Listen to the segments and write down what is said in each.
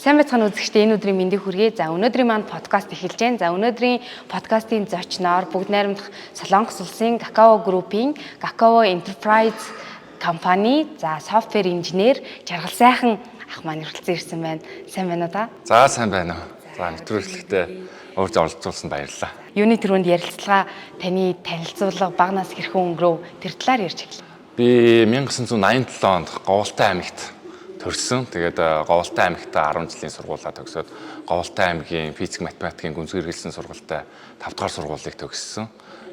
Сайн байцгаана үзэгчдээ, энэ өдрийн мэндийг хүргэе. За, өнөөдрийн маань подкаст эхэлж байна. За, өнөөдрийн подкастын зочноор бүгд найрамдах Солонгос улсын Kakao Group-ийн Kakao Enterprise компани, за, software инженер Жаргал Сайхан ах маань хүрэлцэн ирсэн байна. Сайн байна уу та? За, сайн байна уу. За, нэвтрүүлэгтээ урьж оролцуулсанд баярлалаа. Юуны түрүүнд ярилцлага, таны танилцуулга, бага нас хэрхэн өнгөрөв, тэр талаар ярьж эхэлье. Би 1987 онд Говьлтай аймагт төрсөн. Тэгээд Говьлтай аймагт 10 жилийн сургуулаа төгсөөд, Говьлтай аймгийн физик математикийн гүнзгий хэрэглэсэн сургуультай 5 дугаар сургуулийг төгссөн.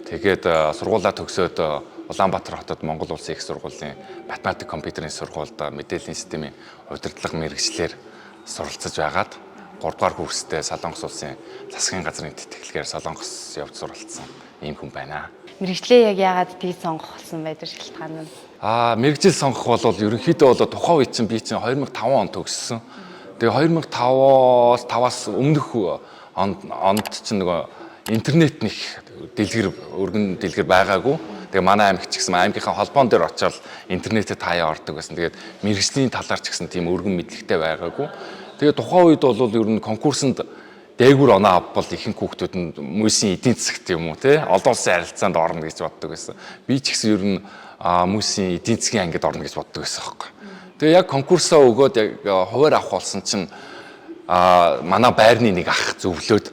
Тэгээд сургуулаа төгсөөд Улаанбаатар хотод Монгол Улсын их сургуулийн математик компьютерийн сургуульд мэдээллийн системийн удирдлага мэргэжлээр суралцаж байгаад 3 дугаар курстэй Солонгос улсын засгийн газрын тэтгэлгээр Солонгос явж суралцсан ийм хүн байна. Мэргэжлээ яг яагаад тийг сонгох болсон байдаг шалтгаан нь? Мэргэжил сонгох бол ерөнхийдөө бол тухайн үед чинь би чинь 2005 он төгссөн. Тэгээ 2005-аас 5-аас өмнөх онд чинь нөгөө интернет нэг дэлгэр өргөн дэлгэр байгаагүй. Тэгээ манай аймагт ч гэсэн аймгийнхаа холбоон дээр очиод интернетэд таяа ордог байсан. Тэгээд мэргэжлийн талаар ч гэсэн тийм өргөн мэдлэгтэй байгаагүй. Тэгээ тухайн үед бол ер нь конкурсонд дээгүүр оноо авбал ихэнх хүүхдүүд нь мөсийн эдийн засагт юм уу те олон улсын харилцаанд орно гэж боддог байсан. Би ч гэсэн ер нь мөсийн эдийн засгийн ангид орно гэж боддог байсан байхгүй. Тэгээ яг конкурсоо өгөөд яг хуваар авах болсон чинь манай байрны нэг ах зөвлөөд,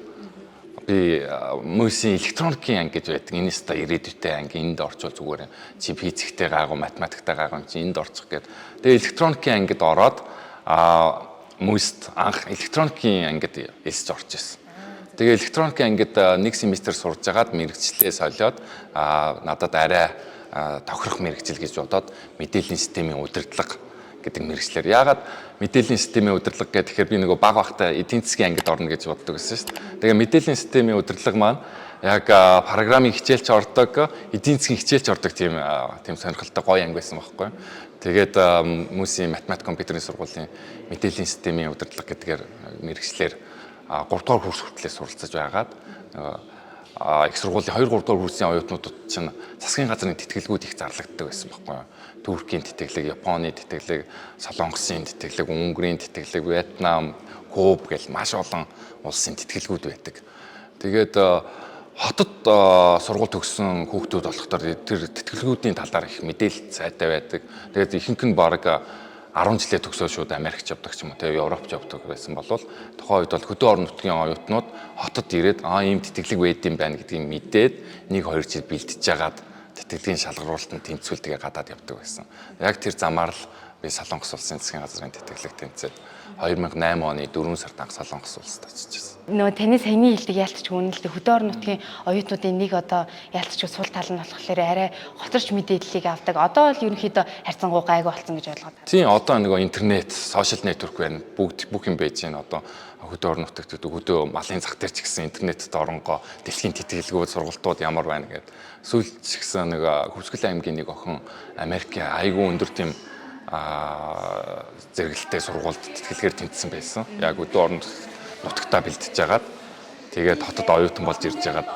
би мөсийн электроникийн анги гэж байдаг. Энэ өста ирээдүйтэй анги, энд орчвол зүгээр, чи физиктэй гайгүй, математиктай гайгүй, чи энд орчих гээд. Тэгээ электроникийн ангид ороод мөст анх электроникийн ангид элсэж орж ирсэн. Тэгээ электроникийн ангид нэг семестр сурж агаад мэргэжлээ солиод, надад арай тохирох мэргэжил гэж бодоод мэдээллийн системийн удирдлага гэдэг мэргэжлээр. Яагаад мэдээллийн системийн удирдлага гэхээр би нөгөө бага байхдаа эдийн засгийн ангид орно гэж боддог байсан шүү дээ. Тэгээ мэдээллийн системийн удирдлага маань яг программын хичээлч ордог, эдийн засгийн хичээлч ордог тийм сонирхолтой гоё анги байсан байхгүй. Тэгээд хүмүүсийн математик компьютерийн сургуулийн мэдээллийн системийн удирдлага гэдгээр мэргэжлээр 3 дугаар курс хүртлээр суралцаж байгаад их сургуулийн 2 3 дугаар курсын оюутнуудад чинь засгийн газрын тэтгэлгүүд их зарлагддаг байсан байхгүй юу. Туркийн тэтгэлэг, Японы тэтгэлэг, Солонгосын тэтгэлэг, Унгарын тэтгэлэг, Вьетнам, Куб гэл маш олон улсын тэтгэлгүүд байдаг. Тэгээд хотод сургууль төгссөн хүүхдүүд болохоор тэр тэтгэлгүүдийн талаар их мэдээлэл сайтай байдаг. Тэгээд ихэнх нь бараг 10 жилээ төгсөө шууд Америкч явдаг ч юм уу, тэгээ Европч явдаг байсан бол тухайн үед бол хөдөө орон нутгийн оюутнууд хотод ирээд ийм тэтгэлэг байд юм байна гэдгийг мэдээд 1 2 жил бэлтэж жагаад тэтгэлгийн шалгаруулалтанд тэнцвэл тэгээ гадаад явдаг байсан. Яг тэр замаар л би Солонгос улсын засгийн газрын тэтгэлэг тэнцээд 2008 оны 4 сард анх Солонгос улсад очиж байсан. Нөгөө таны саяны хэлдэг яалтч үнэн л дээ, хөдөө орон нутгийн оюутнуудын нэг одоо яалтч сул тал нь болохоор арай хоцорч мэдээллийг авдаг. Одоо бол ерөнхийдөө харьцангуй гайгүй болсон гэж ойлгоод байна. Тийм, одоо нөгөө интернет, social network байна. Бүгд бүх юм байж байна. Одоо хөдөө орон нутагт хөдөө малын зах дээр ч гэсэн интернетд оронгоо дэлхийн тэтгэлгүүд, сургалтууд ямар байна гэдэг. Сүүлд ч гэсэн нэг Хөвсгөл аймгийн нэг охин Америкийн айгүй өндөр тийм зэрэгэлтэй сургуульд тэтгэлгээр тэнцсэн байсан. Яг өдөө орон нутагтаа бэлтэж жагаад тэгээд хотод оюутан болж ирж байгаад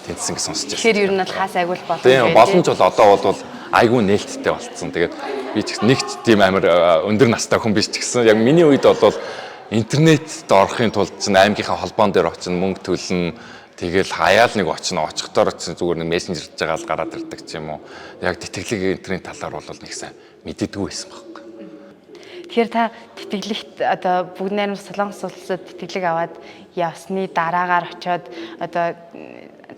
тэнцсэн гэж сонсч байсан. Тэгэхээр ер нь бол хаас айгүй л боломж. Тийм, боломж бол одоо бол айгүй нээлттэй болцсон. Тэгээд би ч гэсэн нэг ч тийм амар өндөр настай хүн биш ч гэсэн яг миний үед бол интернетд орохын тулд чинь аймгийнхаа холбоон дээр очино, мөнгө төлнө. Тэгэл хаяал нэг очино, очихдоор чинь зүгээр нэг мессенжерж байгаа л гараад ирдэг ч юм уу. Яг тэтгэлэг интернет талаар бол нэг сайн мэддэггүй байсан байхгүй. Тэгэхээр та тэтгэлэгт одоо бүгд найрамд Солонгос улсад тэтгэлэг аваад явсны дараагаар очиод одоо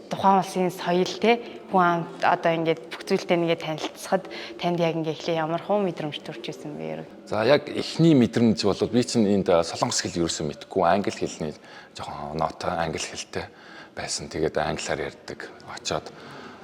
тухайн улсын соёл те хүн амт одоо ингээд бүх зүйлтэй нэгэ танилцахад танд яг ингээд эхлээ ямар хуу мэдрэмж төрж исэн бэ? За, яг эхний мэдрэмж бол би чинь энд солонгос хэл ерөөсөө мэдэхгүй, англи хэлний жоохон оноотой, англи хэлтэй байсан. Тэгээд англиар ярьдаг. Очоод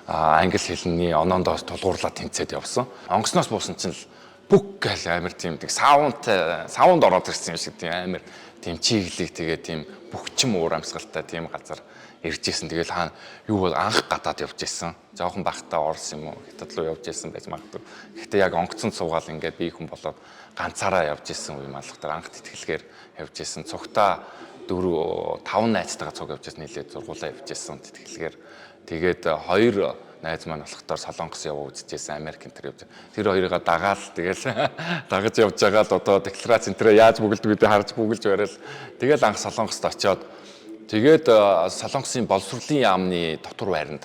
англи хэлний оноондоо тулгуурлаад тэнцээд явсан. Онгоцноос буусан чинь л бүк гэл амар тийм тэг саунтай саунд ороод ирсэн юм шиг, тийм амар тийм чиглэлийг тэгээ тийм бүхчим уур амьсгалтай тийм газар ирж исэн. Тэгэл хаана юу бол анх гадаад явж исэн. Жоохон байхдаа Орос юм уу Хятад руу явж исэн байж магадгүй. Гэхдээ яг онгоцонд суугаал ингээд би хүн болоод ганцаараа явж исэн үе малгатар анх тэтгэлгээр явж исэн. Цугтаа 4 5 найзтайгаа цуг явж исэн. Нийлээд сургуулаа явж исэн тэтгэлгээр. Тэгээд хоёр Найз маань болохоор Солонгос яваа үзчихсэн, Америк энэ төр явж. Тэр хоёрыгаа дагаал тэгэл дагаж явж байгаа л одоо декларац энэ тэрэ яаж бүгэлдэг гэдэг харж бүгэлж барайл. Тэгэл анх Солонгост очиод тэгээд Солонгосын боловсролын яамны дотор байранд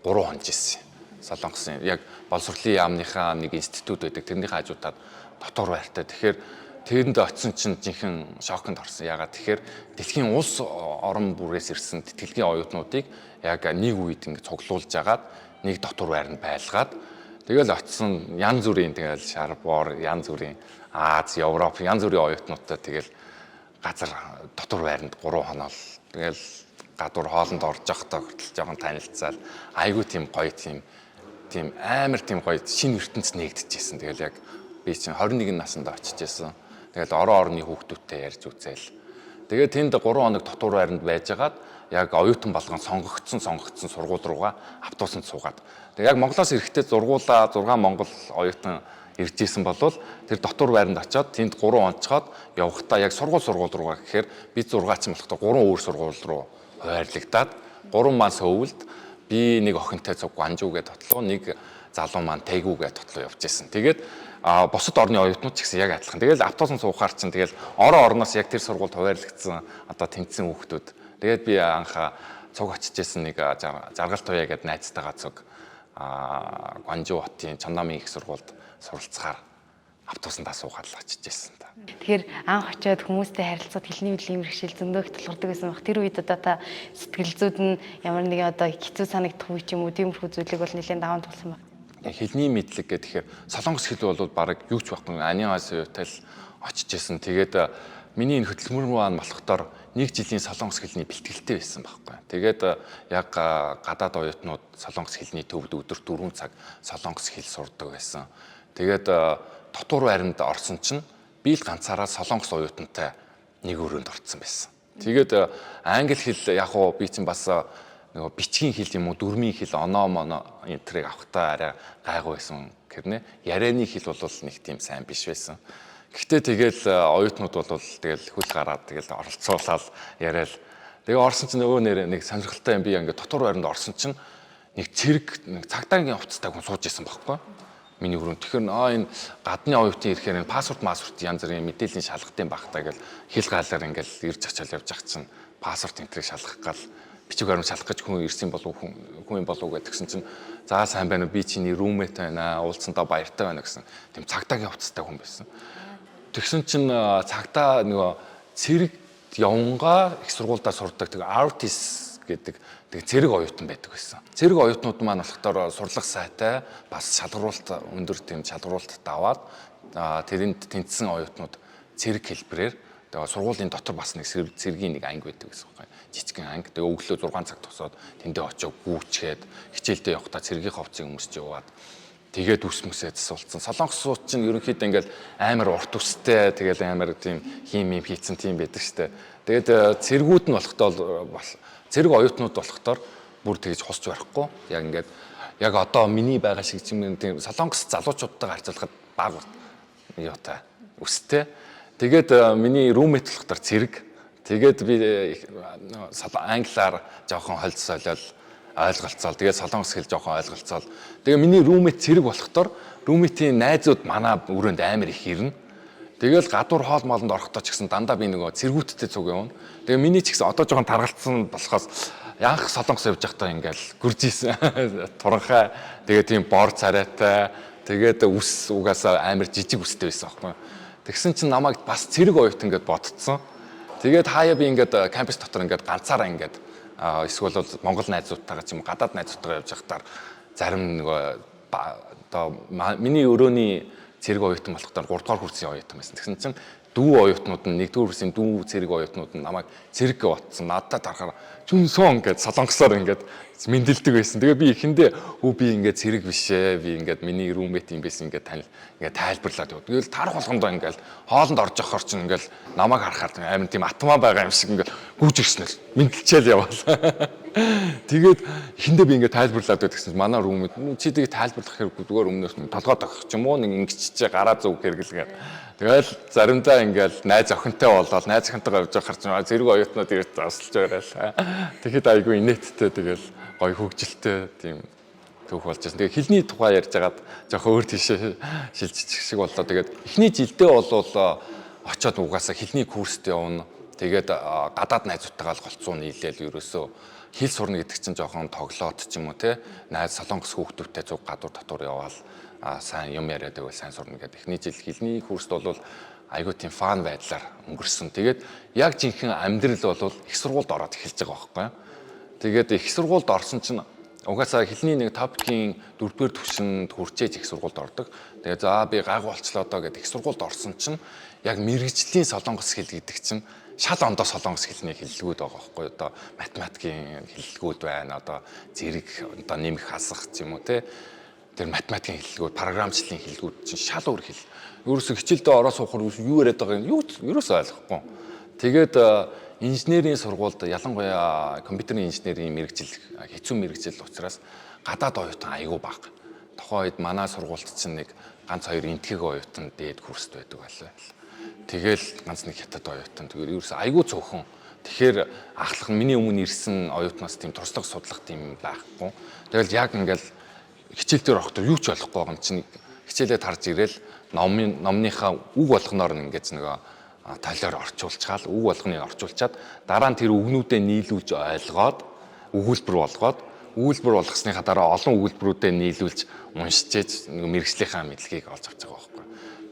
3 хонж исэн. Солонгосын яг боловсролын яамныхаа нэг институт байдаг. Тэрнийхээ хажуудаад дотор байртай. Тэгэхээр тэрэнд очисон чинь жинхэнэ шоконд орсон. Ягаад тэгэхээр дэлхийн улс орон бүрээс ирсэн тэтгэлгийн оюутнуудыг яг нэг үед ингэ цуглуулж агаад нэг дотор байранд байлгаад тэгэл очисон янз бүрийн тэгэл шар бор, янз бүрийн Аз, Европ янз бүрийн оюутнуудтай тэгэл газар дотор байранд 3 хоноо тэгэл гадуур хоолнд орж явахдаа хүртэл жоохон танилцаал айгүй тийм гоё тийм амар тийм гоё шинэ ертөнц нэгдэжсэн. Тэгэл яг би чинь 21 наснд очиж исэн. Тэгэл орон орны хүүхдүүдтэй ярьж үзээл. Тэгээд тэнд 3 хоног дотор байранд байжгаад яг оюутан болгон сонгогдсон сургууль руугаа автобусанд суугаад. Тэгээд яг Монголоос ирэхдээ зургуулаа 6 монгол оюутан ирж исэн болвол тэр дотор байранд очиод тэнд 3 онцгоод явахдаа яг сургууль руугаа гэхээр би 6 ч юм болохтой 3 өөр сургууль руу хуваарлагдаад 3 маань Сөүлд би нэг охинтой цуг Гванжуу гэдэг тотлоо, нэг залуу маань Тэгүү гэдэг тотлоо явж исэн. Тэгээд бусад орны оюутнууд ч гэсэн яг адилхан. Тэгэл автобусан суухаар чинь тэгэл орон орноос яг тэр сургуульд хуваарлагдсан одоо тэнцсэн хүүхдүүд. Тэгээд би анх цуг очиж исэн нэг Жаргал Туяа гэдэг найзтайгаа цуг Гванжуу хотын Чондамын их сургуульд суралцахаар автобусандаа суугаад л очиж исэн та. Тэгэхээр анх очиод хүмүүстэй харилцаад хэлний мэдлийн бэрхшээл зөндөө их тулгардаг байсан баг. Тэр үед одоо та сэтгэл зүйд нь ямар нэгэн одоо хэцүү санагдах үе ч юм уу тиймэрхүү зүйлийг бол нэлээд даван туулсан баг. Хэлний мэдлэг гэхээр солонгос хэл бол бараг юу ч байхгүй. Аниасютай л очиж исэн. Тэгээд миний энэ хөтөлмөр маань болохоор нэг жилийн солонгос хэлний бэлтгэлтэй байсан байхгүй. Тэгээд яг гадаад оюутнууд солонгос хэлний төвд өдөр 4 цаг солонгос хэл сурдаг байсан. Тэгээд дотор байранд орсон чинь би л ганцаараа солонгос оюутантай нэг өрөөнд орцсон байсан. Тэгээд англи хэл яг уу би чинь бас нөгөө бичгийн хэл юм уу дүрмийн хэл оноо моно энэ тэрийг авахтаа арай гайгүй байсан гэрнэ. Ярианы хэл бол нэг тийм сайн биш байсан. Гэхдээ тэгэл оюутнууд бол тэгэл хөл гараад тэгэл оролцуулаад яриад. Тэгээ орсон чинь нөгөө нэр нэг сонирхолтой юм би ингээд дотор байранд орсон чинь нэг цэрэг нэг цагдаагийн хувцастай хүн сууж исэн байхгүй. Миний өрөөнд. Тэгэхээр энэ гадны оюутан ирэхээр энэ паспорт маспорт янз бүрийн мэдээллийн шалгалтын багтаа гэл хэл гаалаар ингээл ирж очиад явж ах чинь паспорт энтрийг шалгах гал бичиг баримт шалгах гэж хүн ирсэн болов хүн юм болов гэдгсэн чинь за сайн байна уу би чиний roommate байна уулзсандаа баяртай байна гэсэн тийм цагдаагийн хувцастай хүн байсан. Тэгсэн чинь цагдаа нөгөө цэрэг явангаа их сургуульдаа сурдаг тэг artist гэдэг тэг цэрэг оюутан байдаг байсан. Цэрэг оюутнууд маань болохоор сурлах сайтай бас шалгаруулалт өндөр тийм шалгаруулалт даваад тэрэнд тэнцсэн оюутнууд цэрэг хэлбэрээр тэгээ сургуулийн дотор бас нэг цэргийн нэг анги байдаг гэсэн юм байна. Жижигхэн анги. Тэгээ өглөө 6 цаг тосоод тэндээ очиж гүйчгээд хичээлдээ явахдаа цэргийн хувцсыг өмсөж яваад тэгээд үс мүсээ засуулсан. Солонгосууд чинь ерөнхийдөө ингээл амар урт үстэй тэгэл амар тийм хийм юм хийцэн тийм байдаг штэ. Тэгээд цэргүүд нь болохдоо цэрэг оюутнууд болохоор бүр тэгж хусч барихгүй. Яг ингээд яг одоо миний байгаа шиг чинь тийм солонгос залуучуудтайгаа харьцуулахад бага юутай өстэй. Тэгээд миний roommate болохоор цэрэг. Тэгээд би англиар жоохон хольц солиол ойлголцоол. Тэгээд солонгос хэл жоохон ойлголцоол. Тэгээ миний roommate цэрэг болохоор roommate-ийн найзууд манай өрөөнд амар их ирнэ. Тэгэл гадуур хоол моолонд орохдоо ч гэсэн дандаа би нөгөө цэргүүттэй цуг явна. Тэгээ миний ч гэсэн одоо жоохон таргалцсан болохоос анх солонгос явж байхдаа ингээл гүржийсэн. Туранхай тэгээ тийм бор царайтай тэгээд үс угаасаа амар жижиг үстэй байсан аахгүй. Тэгсэн чинь намайг бас цэрэг оюутан гэд бодцсон. Тэгээд хаяа би ингээд кампус дотор ингээд ганцаараа ингээд эсвэл бол Монгол найзуудтайгаа ч юм уу гадаад найзуудтайгаа явж байхдаа зарим нөгөө одоо миний өрөөний цэрэг оюутан болохоор 3 дугаар курсын оюутан байсан. Тэгсэн чинь дүү оюутнууд нь 1 дугаар курсын дүү цэрэг оюутнууд нь намайг цэрэг гэж бодсон. Надад тарахаар Чүнсон гэд солонгосоор ингээд мэндэлдэг байсан. Тэгээ би эхэндээ хүү би ингээд цэрэг биш ээ. Би ингээд миний roommate юм байсан ингээд танил ингээд тайлбарлаад яв. Тэгэл тарах болгондоо ингээд хоолнд орж явахаар чинь ингээд намайг харахаар амар тийм атмаа байгаа юм шиг ингээд гүйж ирсэн л мэндэлчээл яваал. Тэгээд эхэндээ би ингээд тайлбарлаад байдаг гэсэн манай roommate чи тэгээ тайлбарлах хэрэггүй зүгээр өмнөөс нь толгой тохих ч юм уу нэг ингэччээ гараа зүг хэрэглэгээд. Тэгэл заримдаа ингээд найз охинтой болоод найз охинтойгоо явж байхаар чинь зэрэг оюутнууд ирж засалж байраал. Тэгэхэд айгүй инээдтэй тэгэл гоё хөгжилтэй тийм Түүх болж байсан. Тэгээ хэлний тухай ярьж байгаад жоохон өөр тийшээ шилжчих шиг боллоо. Тэгээд эхний жилдээ болвол очиод угаасаа хэлний курст явна. Тэгээд гадаад найзуудтайгаа л голцоо нийлээл ерөөсөө хэл сурна гэдэг чинь жоохон тоглоот ч юм уу те, найз солонгос хүүхдүүдтэй цуг гадуур дотор яваал сайн юм яриад байвал сайн сурна гэдэг. Эхний жил хэлний курст бол айгуу тийм fun байдлаар өнгөрсөн. Тэгээд яг жинхэнэ амьдрал бол их сургуульд ороод эхэлж байгаа байхгүй юу. Тэгээд их сургуульд орсон чинь угаасаа хэлний нэг TOPIK-ийн дөрөвдүгээр түвшинд хүрчээж их сургуульд ордог. Тэгээ за би гайгүй болчлоо доо гэдэг их сургуульд орсон чинь яг мэргэжлийн солонгос хэл гэдэг чинь шал ондоо солонгос хэлний хэллэгүүд байгаа байхгүй, одоо математикийн хэллэгүүд байна, одоо зэрэг, одоо нэмэх, хасах ч юм уу те, тэр математикийн хэллэгүүд, програмчлалын хэллэгүүд чинь шал өөр хэл. Ерөөсө хичээлдээ ороо суухаар юу яриад байгааг нь юу ерөөсөө ойлгохгүй. Тэгээд инженерийн сургуульд, ялангуяа компьютерийн инженерийн мэргэжил хэцүү мэргэжил учраас гадаад оюутан айгүй бага. Тухайн үед манай сургуульд чинь нэг ганц хоёр энэтхэг оюутан дээд курст байдаг байлаа. Тэгэл ганц нэг хятад оюутан. Тэгэхээр ерөөсөө айгүй цөөхөн. Тэгэхээр ахлах миний өмнө ирсэн оюутнаас тийм туршлага судлах тийм байхгүй. Тэгэл яг ингээл хичээл дээр орохдоо юу ч ойлгохгүй байгаа юм чинь хичээлээ тарж ирээл номын номныхаа үг болгоноор нь ингээд нөгөө толиор орчуулчгаал, үг болгоныг орчуулчаад, дараа нь тэр үгнүүдээ нийлүүлж ойлгоод өгүүлбэр болгоод, өгүүлбэр болгосныхаа дараа олон өгүүлбэрүүдээ нийлүүлж уншижээж нөгөө мэргэжлийнхаа мэдлэгийг олж авч байгаа байхгүй.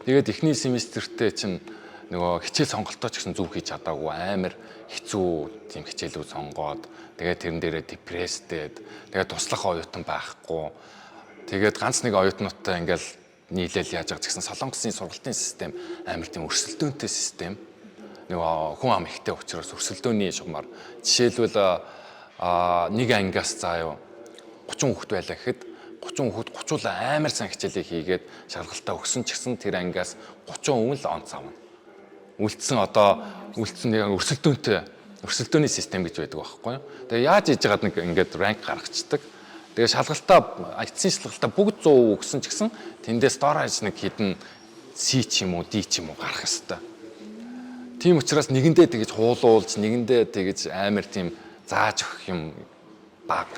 Тэгээд эхний семестртээ чинь нөгөө хичээл сонголтоо ч гэсэн зөв хийж чадаагүй, амар хэцүү тийм хичээлүүд сонгоод, тэгээд тэрэн дээрээ depressed ээд, тэгээд туслах оюутан байхгүй. Тэгээд ганц нэг оюутнуудтай ингээл нийлээл яаж байгаа ч гэсэн Солонгосын сургалтын систем амар тийм өрсөлдөөнтэй систем. Нөгөө хүн ам ихтэй учраас өрсөлдөөний шугамар, жишээлбэл, нэг ангиас заа юу 30 хүүхэд байлаа гэхэд 30 хүүхэд 30 амар сайн хичээлээ хийгээд шалгалтаа өгсөн ч гэсэн тэр ангиас 30% л онц авна. Үлдсэн одоо үлдсэн нэг өрсөлдөөнтэй, өрсөлдөөний систем гэж байдаг байхгүй юу. Тэгээ яаж хийж байгаад нэг ингээд rank гаргацдаг. Тэгээ шалгалтаа, эцсийн шалгалтаа бүгд 100% өгсөн ч гэсэн тэндээс доор хаяж нэг хэдэн C ч юм уу, D ч юм уу гарах хэвээр. Тийм учраас нэгэндээ тэгэж хуулуулж, нэгэндээ тэгэж амар тийм зааж өгөх юм баг.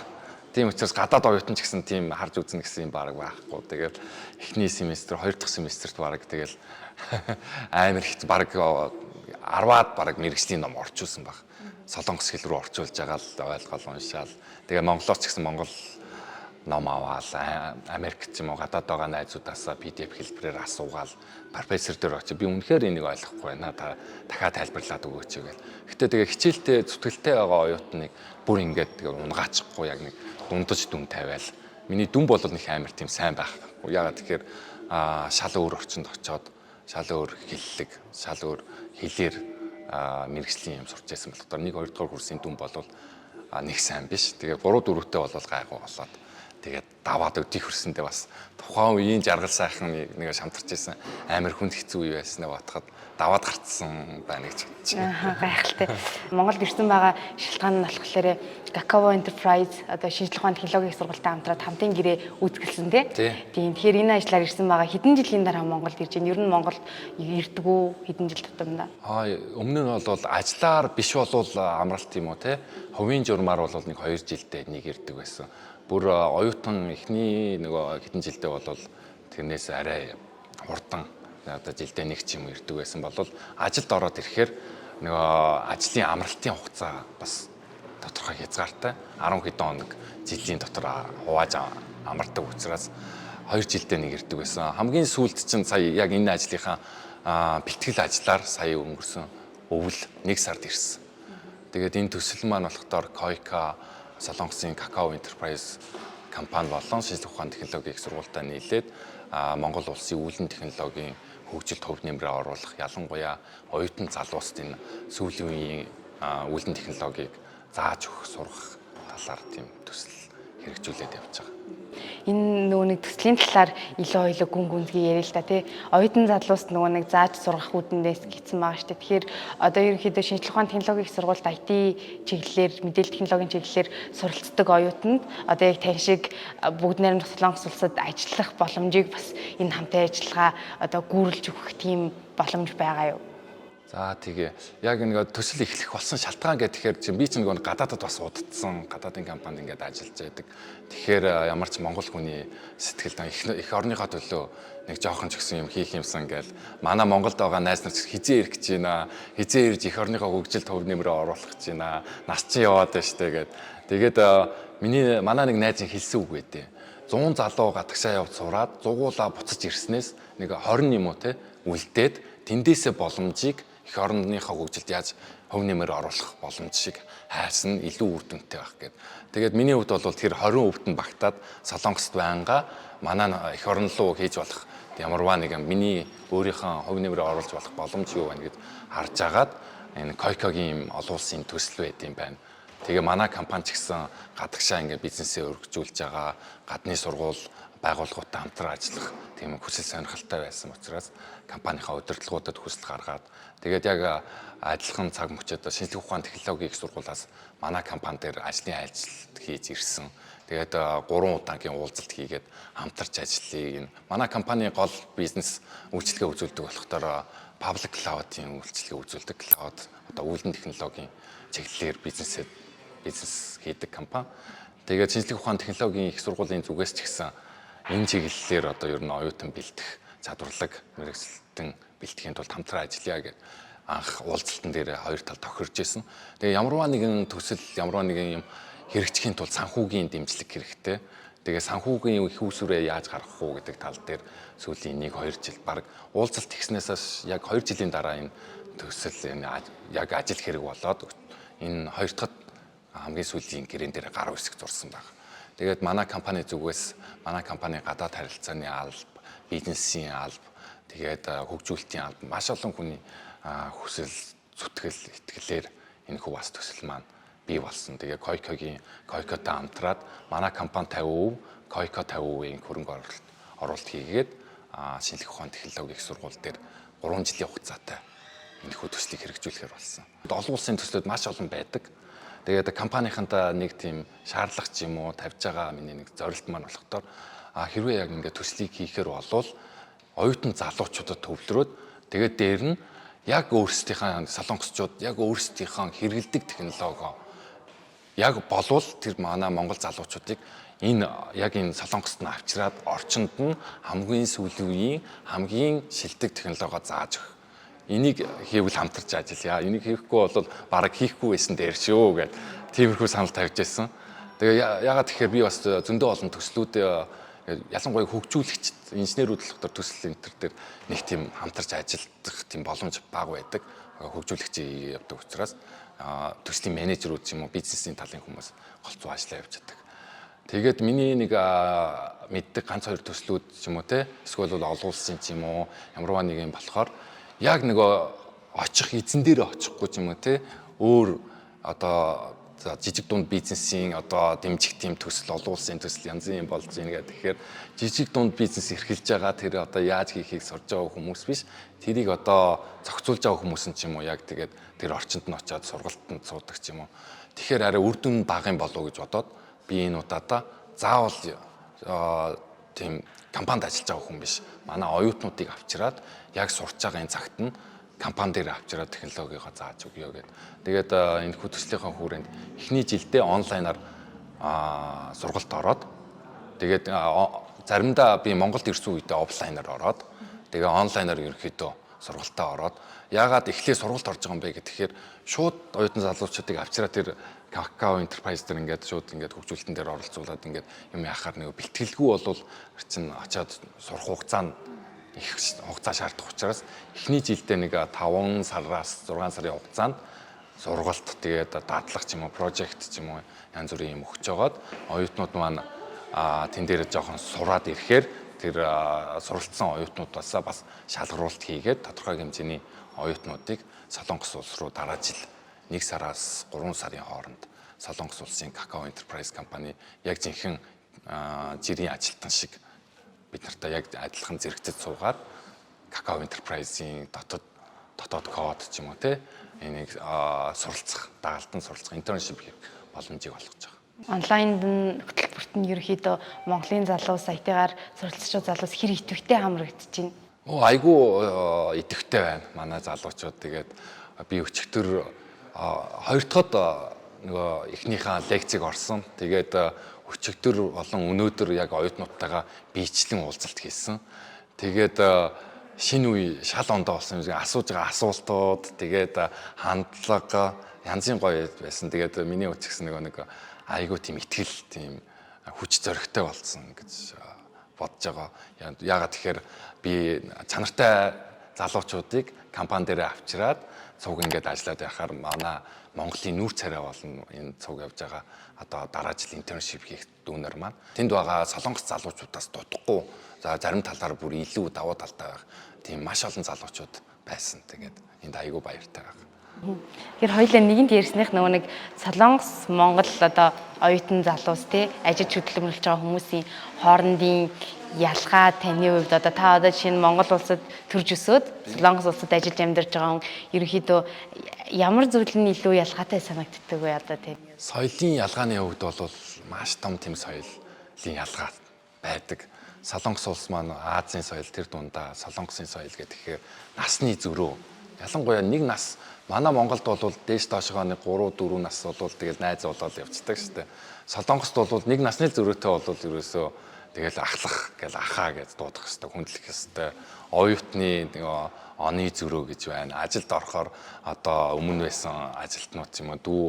Тийм учраас гадаад оюутан ч гэсэн тийм харж үзнэ гэсэн юм баг байхгүй. Тэгэл эхний семестр, хоёр дахь семестрт баг тэгэл амар их баг 10-аад баг мэргэжлийн ном орчуулсан баг. Солонгос хэл рүү орчуулж байгаа л ойлгол уншаал. Тэгээ монголоор ч гэсэн монгол ном аваал, Америк ч юм уу гадаад байгаа найзуудаасаа PDF хэлбэрээр асуугаал, профессор дээр очиж би үнэхээр энийг ойлгохгүй байна, та дахиад тайлбарлаад өгөөч гэл. Гэтэ тэгээ хичээлтэй зүтгэлтэй байгаа оюутныг бүр ингээд тэгээ унгаачихгүй, яг нэг дундаж дүн тавиал. Миний дүн бол нэг амар тийм сайн байх. Ягаад тэгэхээр шал өөр орчинд очоод, шал өөр хэллэг, шал өөр хэлээр мэргэжлийн юм сурч байсан болохоор 1 2 дугаар курсын дүн бол нэг сайн биш. Тэгээ 3 4-тэй бол гайгүй болоод, тэгээд даваад өдийг хөрсөндөө бас тухайн үеийн жаргал сайхан нэг шамтарч исэн, амар хүнд хэцүү үе байснаа бодоход даваад гарцсан байна гэж бодож байна. Аа, гайхалтай. Монголд ирсэн байгаа шалтгаан нь болохоор Gakawa Enterprise одоо шинжлэх ухааны технологийн их сургуультай хамтраад хамтын гэрээ үүсгэлсэн тий. Тийм. Тэгэхээр энэ ажлаар ирсэн байгаа, хэдэн жилийн дараа Монголд ирж байна? Ер нь Монголд ирдгүү хэдэн жил тутамдаа? Аа, өмнө нь бол ажлаар биш болвол амралт юм уу те, хувийн журмаар бол нэг 2 жилдээ нэг ирдэг байсан. Бүр оюутан эхний нөгөө хэдэн жилдээ бол тэрнээс арай хурдан, одоо жилдээ нэг ч юм ирдэг байсан бол ажилд ороод ирэхээр нөгөө ажлын амралтын хугацаа бас тодорхой хязгаартай, 10 хэдэн хоног жилийн дотор хувааж амардаг учраас 2 жилдээ нэг ирдэг байсан. Хамгийн сүүлд чинь сая яг энэ ажлынхаа бэлтгэл ажиллаар сая өнгөрсөн өвөл нэг сард ирсэн. Тэгээд энэ төсөл маань болохоор KOICA, Солонгосын Kakao Enterprise компани болон шинжлэх ухааны технологийн их сургуультай нийлээд Монгол улсын үүлэн технологийн хөгжилд хувь нэмрээ оруулах, ялангуяа оюутан залууст энэ сүүлийн үеийн үүлэн технологиг зааж өгөх, сургах талаар тийм төсөл хэрэгжүүлээд явж байгаа. Энэ нөгөө нэг төслийн талаар илүү ойлоо гүн гүнзгий яриа л та тий. Оюутан залууст нөгөө нэг зааж сургах үүднээс гэсэн байгаа шүү дээ. Тэгэхээр одоо ерөнхийдөө шинжлэх ухааны технологийн их сургуульд IT чиглэлээр, мэдээлэл технологийн чиглэлээр суралцдаг оюутанд одоо яг тань шиг бүгд найрамдах Солонгос улсад ажиллах боломжийг бас энэ хамтын ажиллагаа одоо гүйрлэж өгөх тийм боломж байгаа юу? За, тэгээ яг нэг төсөл эхлэх болсон шалтгаан гэхээр чинь би чинь нөгөө гадаадад бас удацсан, гадаадын компанид ингээд ажиллаж байдаг. Тэгэхээр ямар ч монгол хүний сэтгэлд их орныхоо төлөө нэг жоохон ч гэсэн юм хийх юмсан гээл манай Монголд байгаа найз нар ч хизээ ирэх гэж байна. Хизээ ирж эх орныхоо хөгжилд хувь нэмрээ оруулах гэж байна. Нас чинь яваад байна штэ гэд. Тэгээд миний манай нэг найз хэлсэн үг байдیں۔ 100 залуу гадагшаа явж сураад зугуулаа буцаж ирснээс нэг 20 юм уу те үлдээд тэндээсээ боломжийг эх орныхоо хөгжилд яаж хувь нэмэр оруулах боломж шиг хайсан нь илүү үр дүнтэй байх гээд. Тэгээд миний хувьд бол тэр 20% нь багтаад Солонгост байнга манай эх орн руу хийж болох ямарваа нэгэн миний өөрийнхөө хувь нэмрээ оруулж болох боломж юу байна гэд харж агаад энэ KOICA-гийн олон улсын төсөл байд юм байна. Тэгээ манай компани ч гэсэн гадагшаа ингээ бизнесээ өргөжүүлж байгаа, гадны сургууль байгууллагуудтай хамтран ажиллах тийм хүсэл сонирхолтой байсан учраас компанийнхаа удирдлагуудад хүсэл гаргаад, тэгээд яг адилхан цаг мөчид шинжлэх ухааны технологийн их сургуулиас манай компани дээр ажлын айлчлалт хийж ирсэн. Тэгээд 3 удаагийн уулзалт хийгээд хамтарч ажиллая. Энэ манай компани гол бизнес үйлчилгээ үзүүлдэг болохоор public cloud-ийн үйлчилгээ үзүүлдэг, cloud одоо үүлэн технологийн чиглэлээр бизнес хийдэг компани. Тэгээд шинжлэх ухааны технологийн их сургуулийн зүгээс ч гэсэн энэ чиглэлээр одоо ер нь оюутан бэлдэх чадварлаг мэргэжилтэн бэлтгэхийн тулд хамтран ажиллая гэж анх уулзалтан дээр хоёр тал тохирж исэн. Тэгээ ямарваа нэгэн төсөл, ямарваа нэгэн юм хэрэгжихийн тулд санхүүгийн дэмжлэг хэрэгтэй. Тэгээ санхүүгийн их усүрээ яаж гаргах уу гэдэг тал дээр сүүлийн 1 2 жил, баг уулзалт хийснээс яг 2 жилийн дараа энэ төсөл энэ яг ажил хэрэг болоод энэ хоёр дахь хамгийн сүүлийн гэрээн дээр гар үсэг зурсан баг. Тэгээд манай компани зүгээс манай компани гадаад харилцааны алба, бизнесийн алба, тэгээд хөгжүүлэлтийн алба, маш олон хүний хүсэл, зүтгэл, итгэлээр энэ хүү бас төсөл маань бий болсон. Тэгээ KOICA-гийн KOICA-тай хамтраад манай компани 50%, KOICA 50%-ийн хөрөнгө оруулалт хийгээд шинжлэх ухааны технологийн их сургууль дээр 3 жилийн хугацаатай энэхүү төслийг хэрэгжүүлэхээр болсон. Олон улсын төслүүд маш олон байдаг. Тэгээд компанийнхантай нэг тийм шаардлага ч юм уу тавьж байгаа миний нэг зорилт маань болохоор хэрвээ яг ингээд төслийг хийхээр болвол оюутан залуучуудад төвлөрөөд, тэгээд дээр нь яг өөрсдийнхээ солонгосчууд яг өөрсдийнхээ хэрэглэдэг технологи яг болвол тэр манай монгол залуучуудыг энэ яг энэ Солонгост нь авчираад орчинд нь хамгийн сүүлийн үеийн хамгийн шилдэг технологио зааж өгөх. Энийг хийвэл хамтарч ажиллая. Энийг хийхгүй бол бараг хийхгүй байсан дээр шүү гэд тиймэрхүү санал тавьж байсан. Тэгээ ягаад тэгэхээр би бас зөндөө олон төслүүд, ялангуяа хөгжүүлэгч инженерүүд болохоор төсөл энэ төр дээр нэг тийм хамтарч ажиллах тийм боломж бага байдаг. Хөгжүүлэгч явдаг учраас төслийн менежерүүд ч юм уу бизнесийн талын хүмүүс голцоо ажиллаа явж байдаг. Тэгээд миний нэг мэддэг ганц хоёр төслүүд ч юм уу те эсвэл бол олон улсын ч юм уу ямарваа нэг юм болохоор яг нөгөө очих эзэн дээр очихгүй ч юм уу те өөр одоо за жижиг дунд бизнесийн одоо дэмжих тийм төсөл, олон улсын төсөл янзын юм болж байна гэх. Тэгэхээр жижиг дунд бизнес эрхэлж байгаа, тэр одоо яаж хийхийг сурж байгаа хүмүүс биш, тэрийг одоо зохицуулж байгаа хүмүүс нь ч юм уу яг тэгээд тэр орчинд нь очиад сургалтанд суудаг ч юм уу. Тэгэхээр арай үр дүн бага юм болов уу гэж бодоод би энэ удаадаа заавал тийм компанид ажиллаж байгаа хүн биш, манай оюутнуудыг авчираад яг сурч байгаа энэ цагт нь компани дээр авчираад технологигоо зааж өгье гэд. Тэгээд энэ хүү төслийнхаа хүрээнд эхний жилдээ онлайнаар сургалт ороод, тэгээд заримдаа би Монголд ирсэн үедээ офлайнаар ороод, тэгээ онлайнаар ерөнхийдөө сургалтаа ороод. Яагаад эхлээ сургалт орж байгаа юм бэ гэхээр шууд оюутан залуучуудыг авчираад тэр Kakao Enterprise дээр ингээд шууд ингээд хөгжүүлэлтэн дээр оролцуулаад ингээд юм яхаар нэг бэлтгэлгүй болвол чинь очиад сурах хугацаа нь их хугацаа шаардах учраас эхний жилдээ нэг 5 сараас 6 сарын хугацаанд сургалт, тэгээд дадлага ч юм уу, project ч юм уу янз бүрийн юм өгч жагаад оюутнууд маань тэн дээр жоохон сураад ирэхээр тэр суралцсан оюутнуудаас бас шалгаруулалт хийгээд тодорхой хэмжээний оюутнуудыг Солонгос улс руу дараа жил 1 сараас 3 сарын хооронд Солонгос улсын Kakao Enterprise компани яг жинхэнэ жирийн ажилтан шиг бид нартай яг адилхан зэрэгцэд суугаад Kakao Enterprise-ийн дотоод код ч юм уу те энийг суралцах, дагалдан суралцах, internship хийх боломжийг олгож байгаа. Онлайнд нь хөтөлбөрт нь ерөөхдөө Монголын залуус, IT-гаар суралцж байгаа залуус хэр идэвхтэй хамрагдаж байна? Айгүй идэвхтэй байна манай залуучууд. Тэгээд би өчигдөр хоёр дахьд нөгөө эхнийхээ лекцийг орсон. Тэгээд өчигдөр болон өнөөдөр яг оюутнуудтайгаа биечлэн уулзалт хийсэн. Тэгээд шинэ үе шал ондоо болсон юм асууж байгаа асуултууд, тэгээд хандлага янзын гоё байсан. Тэгээд миний үз гэсэн нөгөө нэг айгүй тийм итгэл, тийм хүч зоригтой болсон гэж бодож байгаа. Яагаад тэгэхээр би чанартай залуучуудыг компани дээр авчираад цуг ингээд ажиллаад байхаар манай Монголын нүүр царай болно энэ цуг явж байгаа одоо дараа жил internship хийх дүүнер маань тэнд байгаа Солонгос залуучуудаас дутахгүй, за зарим талаар бүр илүү давуу талтай байх тийм маш олон залуучууд байсан. Тэгээд энд айгүй баяртай байна. Тэгэхээр хоёулаа нэгэнт ярьсных нөгөө нэг Солонгос Монгол одоо оюутан залуус те ажил хөдөлмөрлөж байгаа хүмүүсийн хоорондын ялгаа таны хувьд одоо та одоо жишээ нь Монгол улсад төрж өсөөд Солонгос улсад ажиллаж амьдарч байгаа хүн ерөнхийдөө ямар зүйл нь илүү ялгаатай санагддаг вэ одоо тийм? Соёлын ялгааны хувьд бол маш том тийм соёлын ялгаа байдаг. Солонгос улс маань Азийн соёл, тэр дундаа Солонгосын соёл гэхээр насны зөрөө. Ялангуяа нэг нас, манай Монголд бол дээш доошгоо нэг 3 4 нас бол тэгэл найз болоод явцдаг шүү дээ. Солонгост бол нэг насны зөрөөтэй бол ерөөсөө тэгэл ахлах гэл ахаа гэж дуудах хэвээр, хүндлэх хэвээр. Оюутны оны зөрөө гэж байна. Ажилд орохоор одоо өмнө байсан ажилтнууд ч юм уу, дүү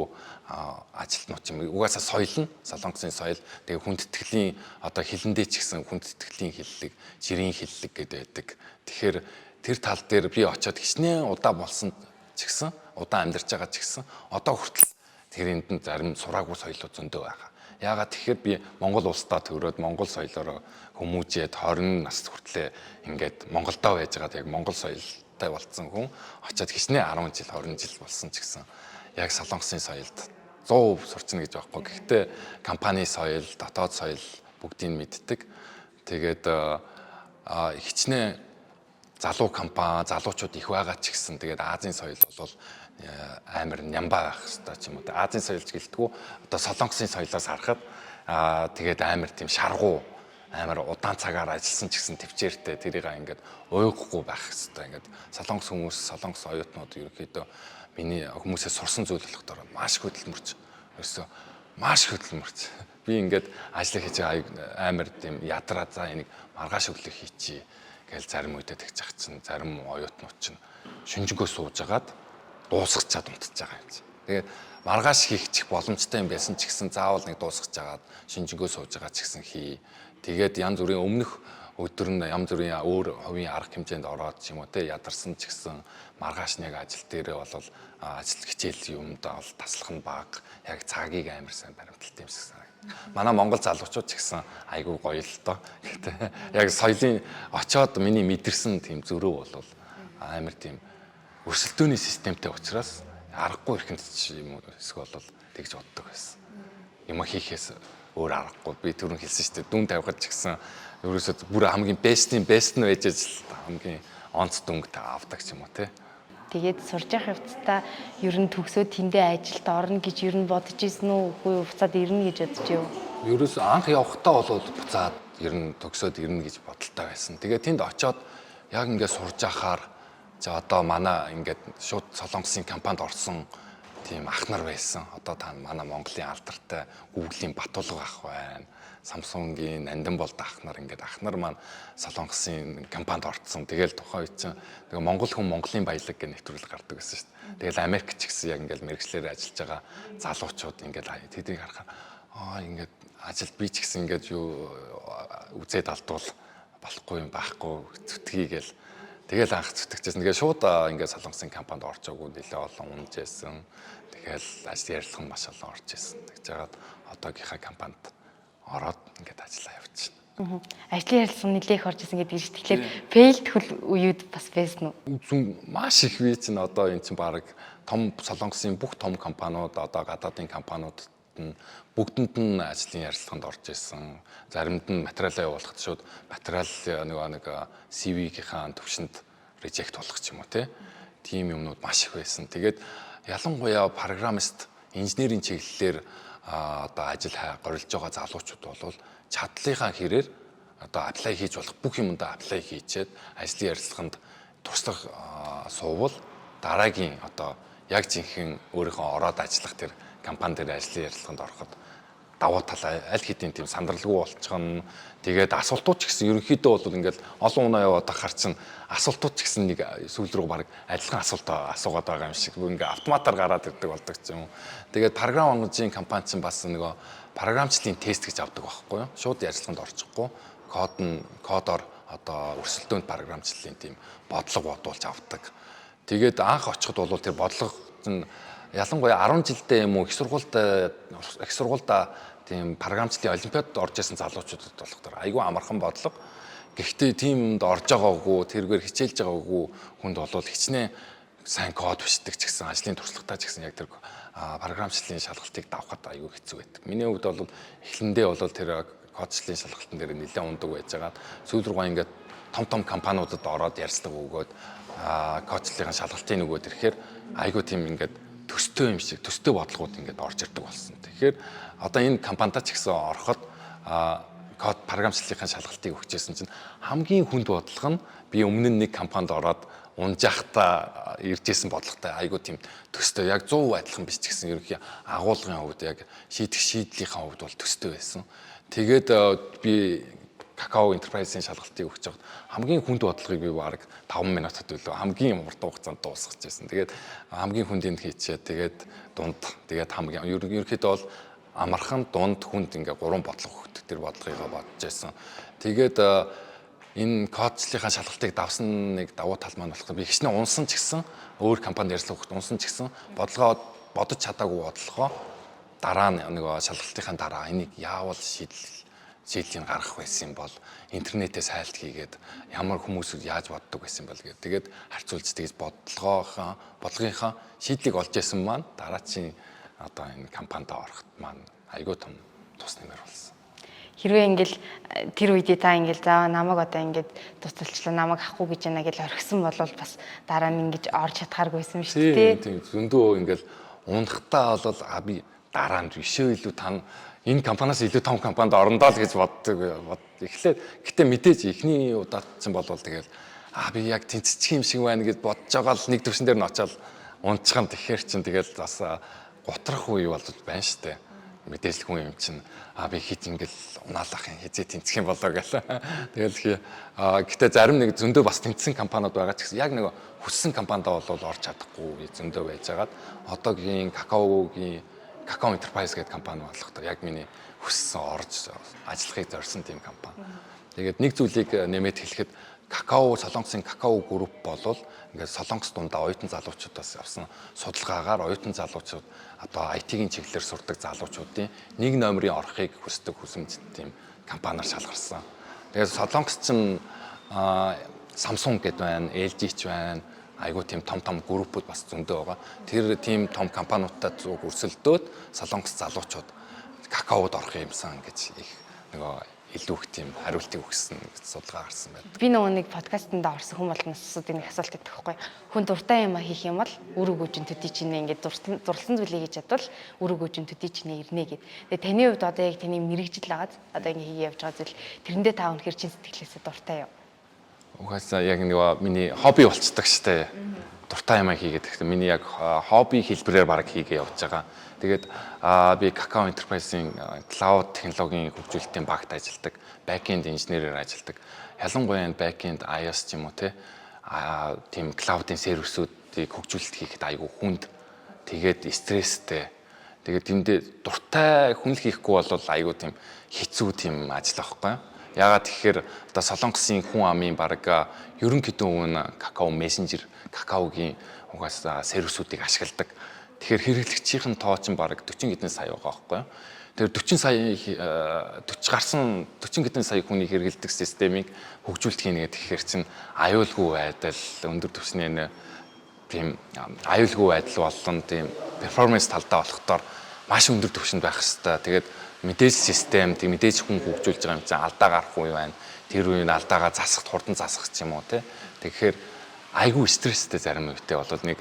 ажилтнууд ч юм уу, угаасаа соёл нь Солонгосын соёл. Тэгээ хүндэтгэлийн одоо хилэндээ ч гэсэн хүндэтгэлийн хиллэг, жирийн хиллэг гэдэг байдаг. Тэгэхээр тэр тал дээр би очиод хичнээн удаа болсон ч гэсэн, удаан амьдарч байгаа ч гэсэн одоо хүртэл тэр энд нь зарим сураагүй соёлууд зөндөө байгаа. Яагаад тэгэхээр би Монгол улсдаа төрөөд Монгол соёлоороо хүмүүжээд 20 нас хүртлээ ингээд Монголдоо байж байгаад яг Монгол соёлтой болцсон хүн очиод хичнээн 10 жил 20 жил болсон ч гэсэн яг Солонгосын соёлд 100% сурчна гэж байхгүй. Гэхдээ компани соёл, дотоод соёл бүгдийг мэддэг. Тэгээд хичнээн залуу компани, залуучууд их байгаа ч гэсэн тэгээд Азийн соёл бол амар нямбай байх хэвээр ч юм уу. Азийн соёлч гэлтгүү одоо Солонгосын соёлоос харахад тэгээд амар тийм шаргуу, амар удаан цагаар ажилласан ч гэсэн төвчээртэй тэрийг ингээд уйгахгүй байх хэвээр. Ингээд Солонгос хүмүүс, Солонгос оюутнууд ерөнхийдөө миний хүмүүсээс сурсан зүйл болохоор маш хөдөлмөрч. Ерөөсөө маш хөдөлмөрч. Би ингээд ажлаа хийж байгаа амар тийм ядраа, за энийг маргааш өглөө хийчихье гэл зарим үедээ тэгж ах чинь зарим оюутнууд чинь шүнжэнгөө сууж агаад дуусгачаад унтаж байгаа юм чинь. Тэгээд маргааш хийх боломжтой юм байсан ч гэсэн заавал нэг дуусгаж агаад шинжэнгөө сууж байгаа ч гэсэн хий. Тэгээд янз бүрийн өмнөх өдөр нь янз бүрийн өөр хувийн арга хэмжээнд ороод ч юм уу те ядарсан ч гэсэн маргааш нэг ажил дээрээ бол ажил хичээл юмд бол таслах нь бага. Яг цагийг амар сайн баримталт юм шиг санагдав. Манай Монгол залуучууд ч гэсэн айгүй гоё л доо. Гэтэ яг соёлын очоод миний мэдэрсэн тийм зөрөө бол амар тийм өрсөлдөөний системтэй учраас аргагүй эрхэмт юм уу эсвэл бол тэгж боддог байсан. Юм хийхээс өөр аргагүй. Би түрүүн хэлсэн шүү дээ. Дүн тавихад ч гэсэн ерөөсөө бүр хамгийн best-ийн best нь байж л хамгийн онц дүнг авдаг ч юм уу те. Тэгээд сурж явах явцдаа ер нь төгсөөд тэндээ ажилд орно гэж ер нь бодож исэн үү? Үгүй буцаад ирнэ гэж бодож юу? Ерөөсөө анх явахдаа бол буцаад ер нь төгсөөд ирнэ гэж бодолтой байсан. Тэгээд тэнд очиод яг ингээд сурж ахаар за одоо манай ингээд шууд Солонгосын компанид орсон тийм ах нар байсан. Одоо та манай Монголын алдартай Google-ийн Батулга ах байна. Samsung-ийн Нандин болд ах нар, ингээд ах нар маань Солонгосын компанид орцсон. Тэгэл тухайн үед чинь тэгээ Монгол хүн Монголын баялаг гэх нэвтрүүлэг гардаг байсан шүү дээ. Тэгэл Америк ч гэсэн яг ингээд мэрэгчлэр ажиллаж байгаа залуучууд ингээд тэднийг харахаар аа ингээд ажилд би ч гэсэн ингээд юу үзээд алдвал болохгүй юм байхгүй, зүтгий гэл тэгэл анх зүтгэжсэн. Тэгээ шууд ингээд Солонгосын компанид орж аагүй, нэлээ олон унжсэн. Тэгэл ажил ярилцлага нь маш олон орж исэн. Тэгж жагаад одоогийнхаа компанид ороод ингээд ажиллаа явуулчихна. Ажлын ярилцлага нэлээ их орж исэн гэдэг чинь тэгэхээр fail тхөл үеуд бас байсан уу? Зүн маш их. Би чинь одоо эн чинь баг том Солонгосын бүх том компаниуд, одоо гадаадын компаниудад нь бүгдэнд нь ажлын ярилцлаганд орж исэн. Заримд нь материалаа явуулахад шууд материал нөгөө нэг CV-гийнхаа төвшөнд reject болох ч юм уу те. Тийм юмнууд маш их байсан. Тэгээд ялангуяа программист, инженерийн чиглэлээр одоо ажил горилж байгаа залуучууд бол чадлынхаа хэрээр одоо apply хийж болох бүх юмдаа apply хийчээд ажлын ярилцлаганд туршлага суувал дараагийн одоо яг жинхэнэ өөрийнхөө ороод ажиллах тэр компани дээр ажлын ярилцлаганд ороход давуу тал аль хэдийн тийм сандралгүй болчихно. Тэгээд асуултууд ч гэсэн ерөнхийдөө бол ингээл олон унаа яваад ахаар чинь асуултууд ч гэсэн нэг сүүл рүү баг адилхан асуулт асуугаад байгаа юм шиг ингээ автоматар гараад ирдэг болдог ч юм уу. Тэгээд програм онгожийн компани чинь бас нөгөө програмчлалын тест гэж авдаг байхгүй юу? Шууд ярилцлаганд орчихгүй. Код нь кодоор одоо өрсөлдөөнд програмчлалын тийм бодлого бодуулж авдаг. Тэгээд анх очиход бол тэр бодлого чинь ялангуяа 10 жилдээ юм уу их сургуульд тийм програмчлалын олимпиадад орж исэн залуучуудад болохоор айгүй амархан бодлого. Гэхдээ тийм юмд орж байгаагүй, тэргээр хичээлж байгаагүй хүнд бол хичнээн сайн код бичдэг ч гэсэн, ажлын туршлагатай ч гэсэн яг тэр програмчлалын шалгалтыг давхад айгүй хэцүү байдаг. Миний хувьд бол эхлэндээ бол тэр кодчлалын шалгалтын дээр нэлээд ундаг байжгаад сүүл рүүгээ ингээд том том компаниудад ороод ярилцлага өгөөд, кодчлалын шалгалтын өгөөд ирэхээр айгүй тийм ингээд төстэй юм шиг төстэй бодлогууд ингээд орж ирдэг болсон. Тэгэхээр одоо энэ компанида ч гэсэн ороход код програмчлалын шалгалтыг өгчээсэн чинь хамгийн хүнд бодлого нь би өмнө нь нэг компанид ороод унжаахта ирж исэн бодлоготой айгүй тийм төстэй, яг 100% адилхан биш ч гэсэн ерөнхий агуулгын хувьд, яг шийдэх шийдлийнхаа хувьд бол төстэй байсан. Тэгээд би Kakao Enterprise-ийн шалгалтыг өгч байхад хамгийн хүнд бодлогыг би бараг 5 минутад үлээ хамгийн хурдан хугацаанд дуусгаж байсан. Тэгээд хамгийн хүндийг хийчээ, тэгээд дунд, тэгээд хамгийн ерөнхийдөө бол амархан, дунд, хүнд ингээ гурван бодлого өгдөг. Тэр бодлогыг бодож байсан. Тэгээд энэ кодчлалынхаа шалгалтыг давсан нэг давуу тал маань болохоор би хичнээн унсан ч гэсэн, өөр компанид ярилцлага өгөхөд унсан ч гэсэн, бодлогоо бодож чадаагүй бодлогоо дараа нь нөгөө шалгалтынхаа дараа энийг яавал шийдлийг гаргах байсан юм бол, интернетээс хайлт хийгээд ямар хүмүүсүүд яаж боддог байсан бол гээд тэгээд харьцуулж тэгж бодлогынхаа шийдлийг олж исэн маань дараачийн одоо энэ компанид ороход маань айгүй том тус нэмэр болсон. Хэрвээ ингээл тэр үедээ та ингээл за намайг одоо ингээд туцалчлаа, намайг авахгүй гэж байна гэж орхисон бол бас дараа нь ингэж орж чадхааргүй байсан юм шүү дээ. Тийм, зөндөө ингээл унахтаа бол а би дараа нь бишээ илүү тань энэ компаниас илүү том компанид орондоо л гэж боддог. Эхлээд гэтээ мэдээж эхний удаад чинь болвол тэгэл а би яг тэнцчих юм шиг байна гэж бодож байгаа л нэг төвшин дээр нь очиод унцхан, тэгэхээр чинь тэгэл бас гутрах үе бол байна штэ. Мэдээж л хүн юм чинь а би хит ингээл унаалах юм, хизээ тэнцэх юм болоо гэл. Тэгэл гэтээ зарим нэг зөндөө бас тэнцсэн компаниуд байгаа ч гэсэн яг нэг хүссэн компанидаа бол орж чадахгүй зөндөө байжгаад одоогийн Какаогийн Kakao Enterprise гэдэг компани болохоор яг миний хүссэн, орж ажиллахыг зорьсон тийм компани. Тэгээд нэг зүйлийг нэмээд хэлэхэд Какао, Солонгосын Какао групп болвол ингээд Солонгос дундаа оюутан залуучуудаас авсан судалгаагаар оюутан залуучууд, одоо IT-ийн чиглэлээр сурдаг залуучуудын нэг номерын орохыг хүсдэг хүсэмжтэй тийм компаниар шалгарсан. Тэгээд Солонгос чинь Samsung гэдэг байна, LG ч байна, айгуу тийм том том группүүд бас зөндөө байгаа. Тэр тийм том компаниудтай зүг өрсөлдөөд Солонгос залуучууд Какаод орох юмсан гэж их нөгөө илүү их тийм хариултыг өгсөн гэж судалгаа гарсан байна. Би нөгөө нэг подкастэнд орсон хүн болгоноос асуудаг нэг асуулт өгдөг байхгүй. Хүн дуртай юм а хийх юм бол үр өгөөж нь төдий чинээ ингээд дурлсан зүйлийг хийж чадвал үр өгөөж нь төдий чинээ ирнэ гэд. Тэгээ таны хувьд одоо яг таны мэргэжил агаад одоо ингээд хийгээ явж байгаа зүйл тэрэндээ та үнэхээр чин сэтгэлээсээ дуртай юу? Угаасаа яг нөгөө миний хобби болцдог штэ. Дуртай юм хийгээд тэгэхээр миний яг хобби хэлбэрээр баг хийгээ явж байгаа. Тэгээд би Kakao Enterprise-ийн cloud технологийн хөгжүүлэлтийн багт ажилладаг. Backend инженерээр ажилладаг. Ялангуяа энэ backend iOS ч юм уу те тийм cloud-ын сервисүүдийг хөгжүүлэлт хийхэд айгүй хүнд. Тэгээд стресстэй. Тэгээд тэндээ дуртай хүн л хийхгүй бол айгүй тийм хэцүү тийм ажил байхгүй юу? Ягаад тэгэхээр одоо Солонгосын хүн амын бараг 90 хэдэн хувь нь Kakao Messenger, Kakao-гийн угаасаа сервисүүдийг ашигладаг. Тэгэхээр хэрэглэгчийн тоо чинь бараг 40 хэдэн сая байгаа байхгүй юу? Тэр 40 сая 40 гарсан 40 хэдэн сая хүний хэрэглэдэг системийг хөгжүүлэлт хийнэ гэхээр чинь аюулгүй байдал, өндөр түвшний тийм аюулгүй байдал болон тийм performance талдаа болохоор маш өндөр түвшинд байх хэвээр. Тэгээд мэдээж систем, тийм мэдээж хүн хөгжүүлж байгаа юм чинь алдаа гарах үе байна. Тэр үеийн алдаагаа засахад хурдан засах ч юм уу те. Тэгэхээр айгүй стресстэй зарим үедээ бол нэг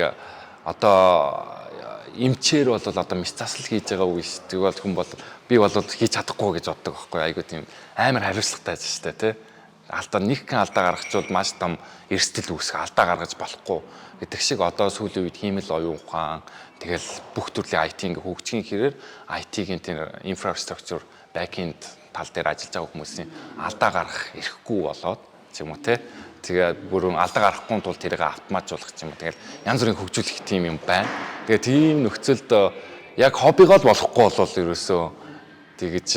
одоо эмчээр бол одоо мэс засал хийж байгаа үе шүү. Тэгвэл хүн бол Би бол хийж чадахгүй гэж боддог байхгүй, айгуу тийм амар хариуцлагатай ажил шүү дээ, тий. Алдаа, нэгхэн алдаа гаргачвал маш том эрсдэл үүсэх, алдаа гаргаж болохгүй гэдэг шиг. Одоо сүүлийн үед хиймэл оюун ухаан, тэгэл бүх төрлийн IT ингээ хөгжихийн хэрээр IT-ийн тийм infrastructure, backend тал дээр ажиллаж байгаа хүмүүсийн алдаа гаргах эрхгүй болоод ч юм уу, те. Тэгээ бүрэн алдаа гаргахгүй тул тэрийг автоматжуулах ч юм уу, тэгэл янз бүрийн хөгжүүлэх тийм юм байна. Тэгээ тийм нөхцөлд яг хоббигоо л болохгүй болвол ерөөсөө тэгэж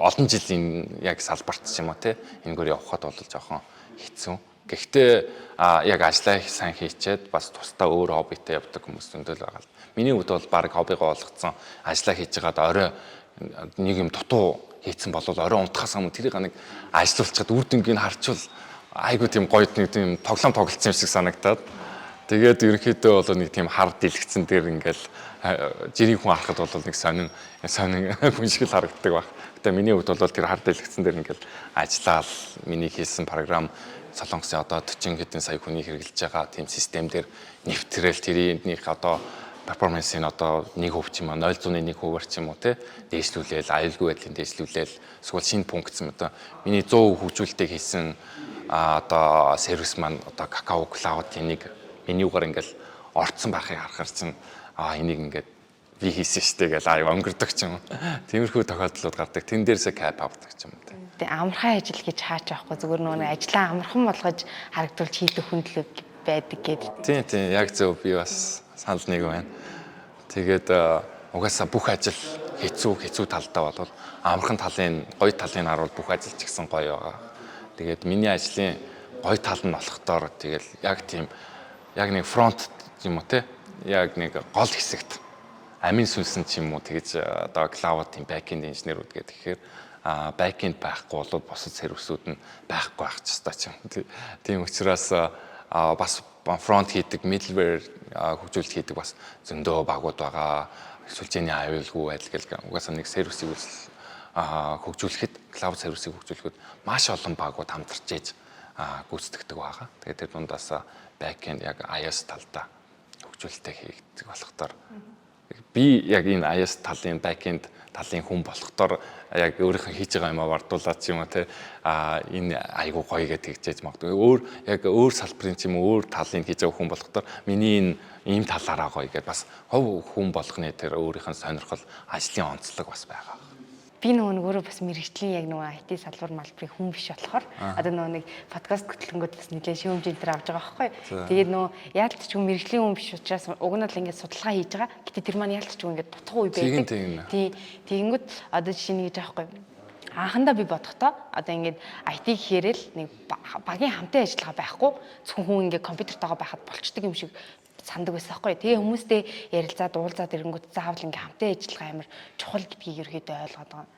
олон жилийн яг салбарт ч юм уу, те, энэгээр явхад бол жоохон хэцүү. Гэхдээ яг ажлаа сайн хийчээд бас тусдаа өөр хоббитэй явдаг хүмүүс зөндөл байгаа л. Миний хувьд бол баг хоббигоо болгоцсон ажлаа хийж байгаад орой нэг юм дутуу хийцэн болвол орой унтахаас өмнө тэрийг нэг ажилуулчихад үр дүнгийг харчвал айгуу тийм гоё, нэг тийм тоглоом тоглолцсон юм шиг санагдаад, тэгээд ерөнхийдөө бол нэг тийм хар дэлгэцэн дээр ингээл жирийн хүн харахад бол нэг сонин сонин хүн шиг л харагддаг баг. Гэтэ миний хувьд бол тэр хар дэлгэцэн дээр ингээл ажиллаал, миний хийсэн програм Солонгосын одоо 40 хэдэн сая хүний хэрэглэж байгаа тийм систем дээр нэвтрэл, тэрнийх одоо performance ыг одоо 1% ч юм уу, 0.1%-аар ч юм уу, те, дээшлүүлээл, аюулгүй байдлын дээшлүүлээл, эсвэл шинэ функц юм, одоо миний 100% хөгжүүлэлтийг хийсэн одоо сервис маань одоо Kakao Cloud-ийн нэг менюгаар ингээл орцсон байхыг харахаар чинь энийг ингээд би хийсэн штэ гэж аюу өнгөрдөг ч юм. Тиймэрхүү тохиолдлууд гардаг. Тэн дээрсээ кайф авдаг ч юм уу. Тэг амархан ажил гэж хаач байхгүй, зүгээр нөгөө ажлаа амархан болгож харагдуулж хийдэг хүндлэг байдаг гэдэг. Тийм, яг зөв, би бас санал нэг байна. Тэгээд угаасаа бүх ажил хэцүү хэцүү талдаа бол амархан талын, гоё талыг харуул бүх ажил ч гэсэн гоё байгаа. Тэгээд миний ажлын гоё тал нь болохдоор тэгэл яг тийм яг нэг front юм уу, те, яг нэг гол хэсэгт амин сүнсэн ч юм уу, тэгэж одоо cloud-ын backend инженерүүд гэдэг. Тэгэхээр backend байхгүй бол бусад сервисүүд нь байхгүй байх ч ёстой ч юм. Тийм учраас бас front хийдэг, middleware хөгжүүлэлт хийдэг бас зөндөө багууд байгаа. Сүлжээний аюулгүй байдал гэл угаасаа нэг сервисийг хөгжүүлэхэд, cloud сервисийг хөгжүүлэхэд маш олон багууд хамтарч ээж гүйцэтгэдэг байгаа. Тэгээд тэр дундаас backend яг IaaS талдаа хөгжүүлэлтээ хийгддэг болохоор би яг энэ IaaS талын, backend талын хүн болохдоор яг өөрийнхөө хийж байгаа юмаа вардуулаад ч юм уу, те, энэ айгуу гоё гэж тэгжээж магадгүй. Өөр яг өөр салбарын ч юм уу, өөр талын хийж байгаа хүн болохдоор миний энэ ийм талаараа гоё гэдээ бас хувь хүн болгоны тэр өөрийнх нь сонирхол, ажлын онцлог бас байгаа. Би нөгөө нэг өөрөө бас мэргэжлийн яг нөгөө IT салбар малбарын хүн биш болохоор одоо нөгөө нэг подкаст хөтлөнгөд бас нэлээд шүүмж энэ төр авч байгаа байхгүй. Тэгээд нөгөө яалтчгүй мэргэжлийн хүн биш учраас уг нь л ингээд судалгаа хийж байгаа. Гэтэ тэр маань яалтчгүй ингээд дутуу үе байдаг. Тийм. Тэгэнгүүт одоо жишээ нь гэж аахгүй. Анхандаа би бодохдоо одоо ингээд IT гэхээр л нэг багийн хамтын ажиллагаа байхгүй, зөвхөн хүн ингээд компьютертойгоо байхад болчдөг юм шиг сандаг байсан байхгүй. Тэгээ хүмүүстэй ярилцаад, уулзаад ирэнгүүт заавал ингээ хамтын ажиллагаа амар чухал гэдгийг ерөөхдөө ойлгоод байгаа.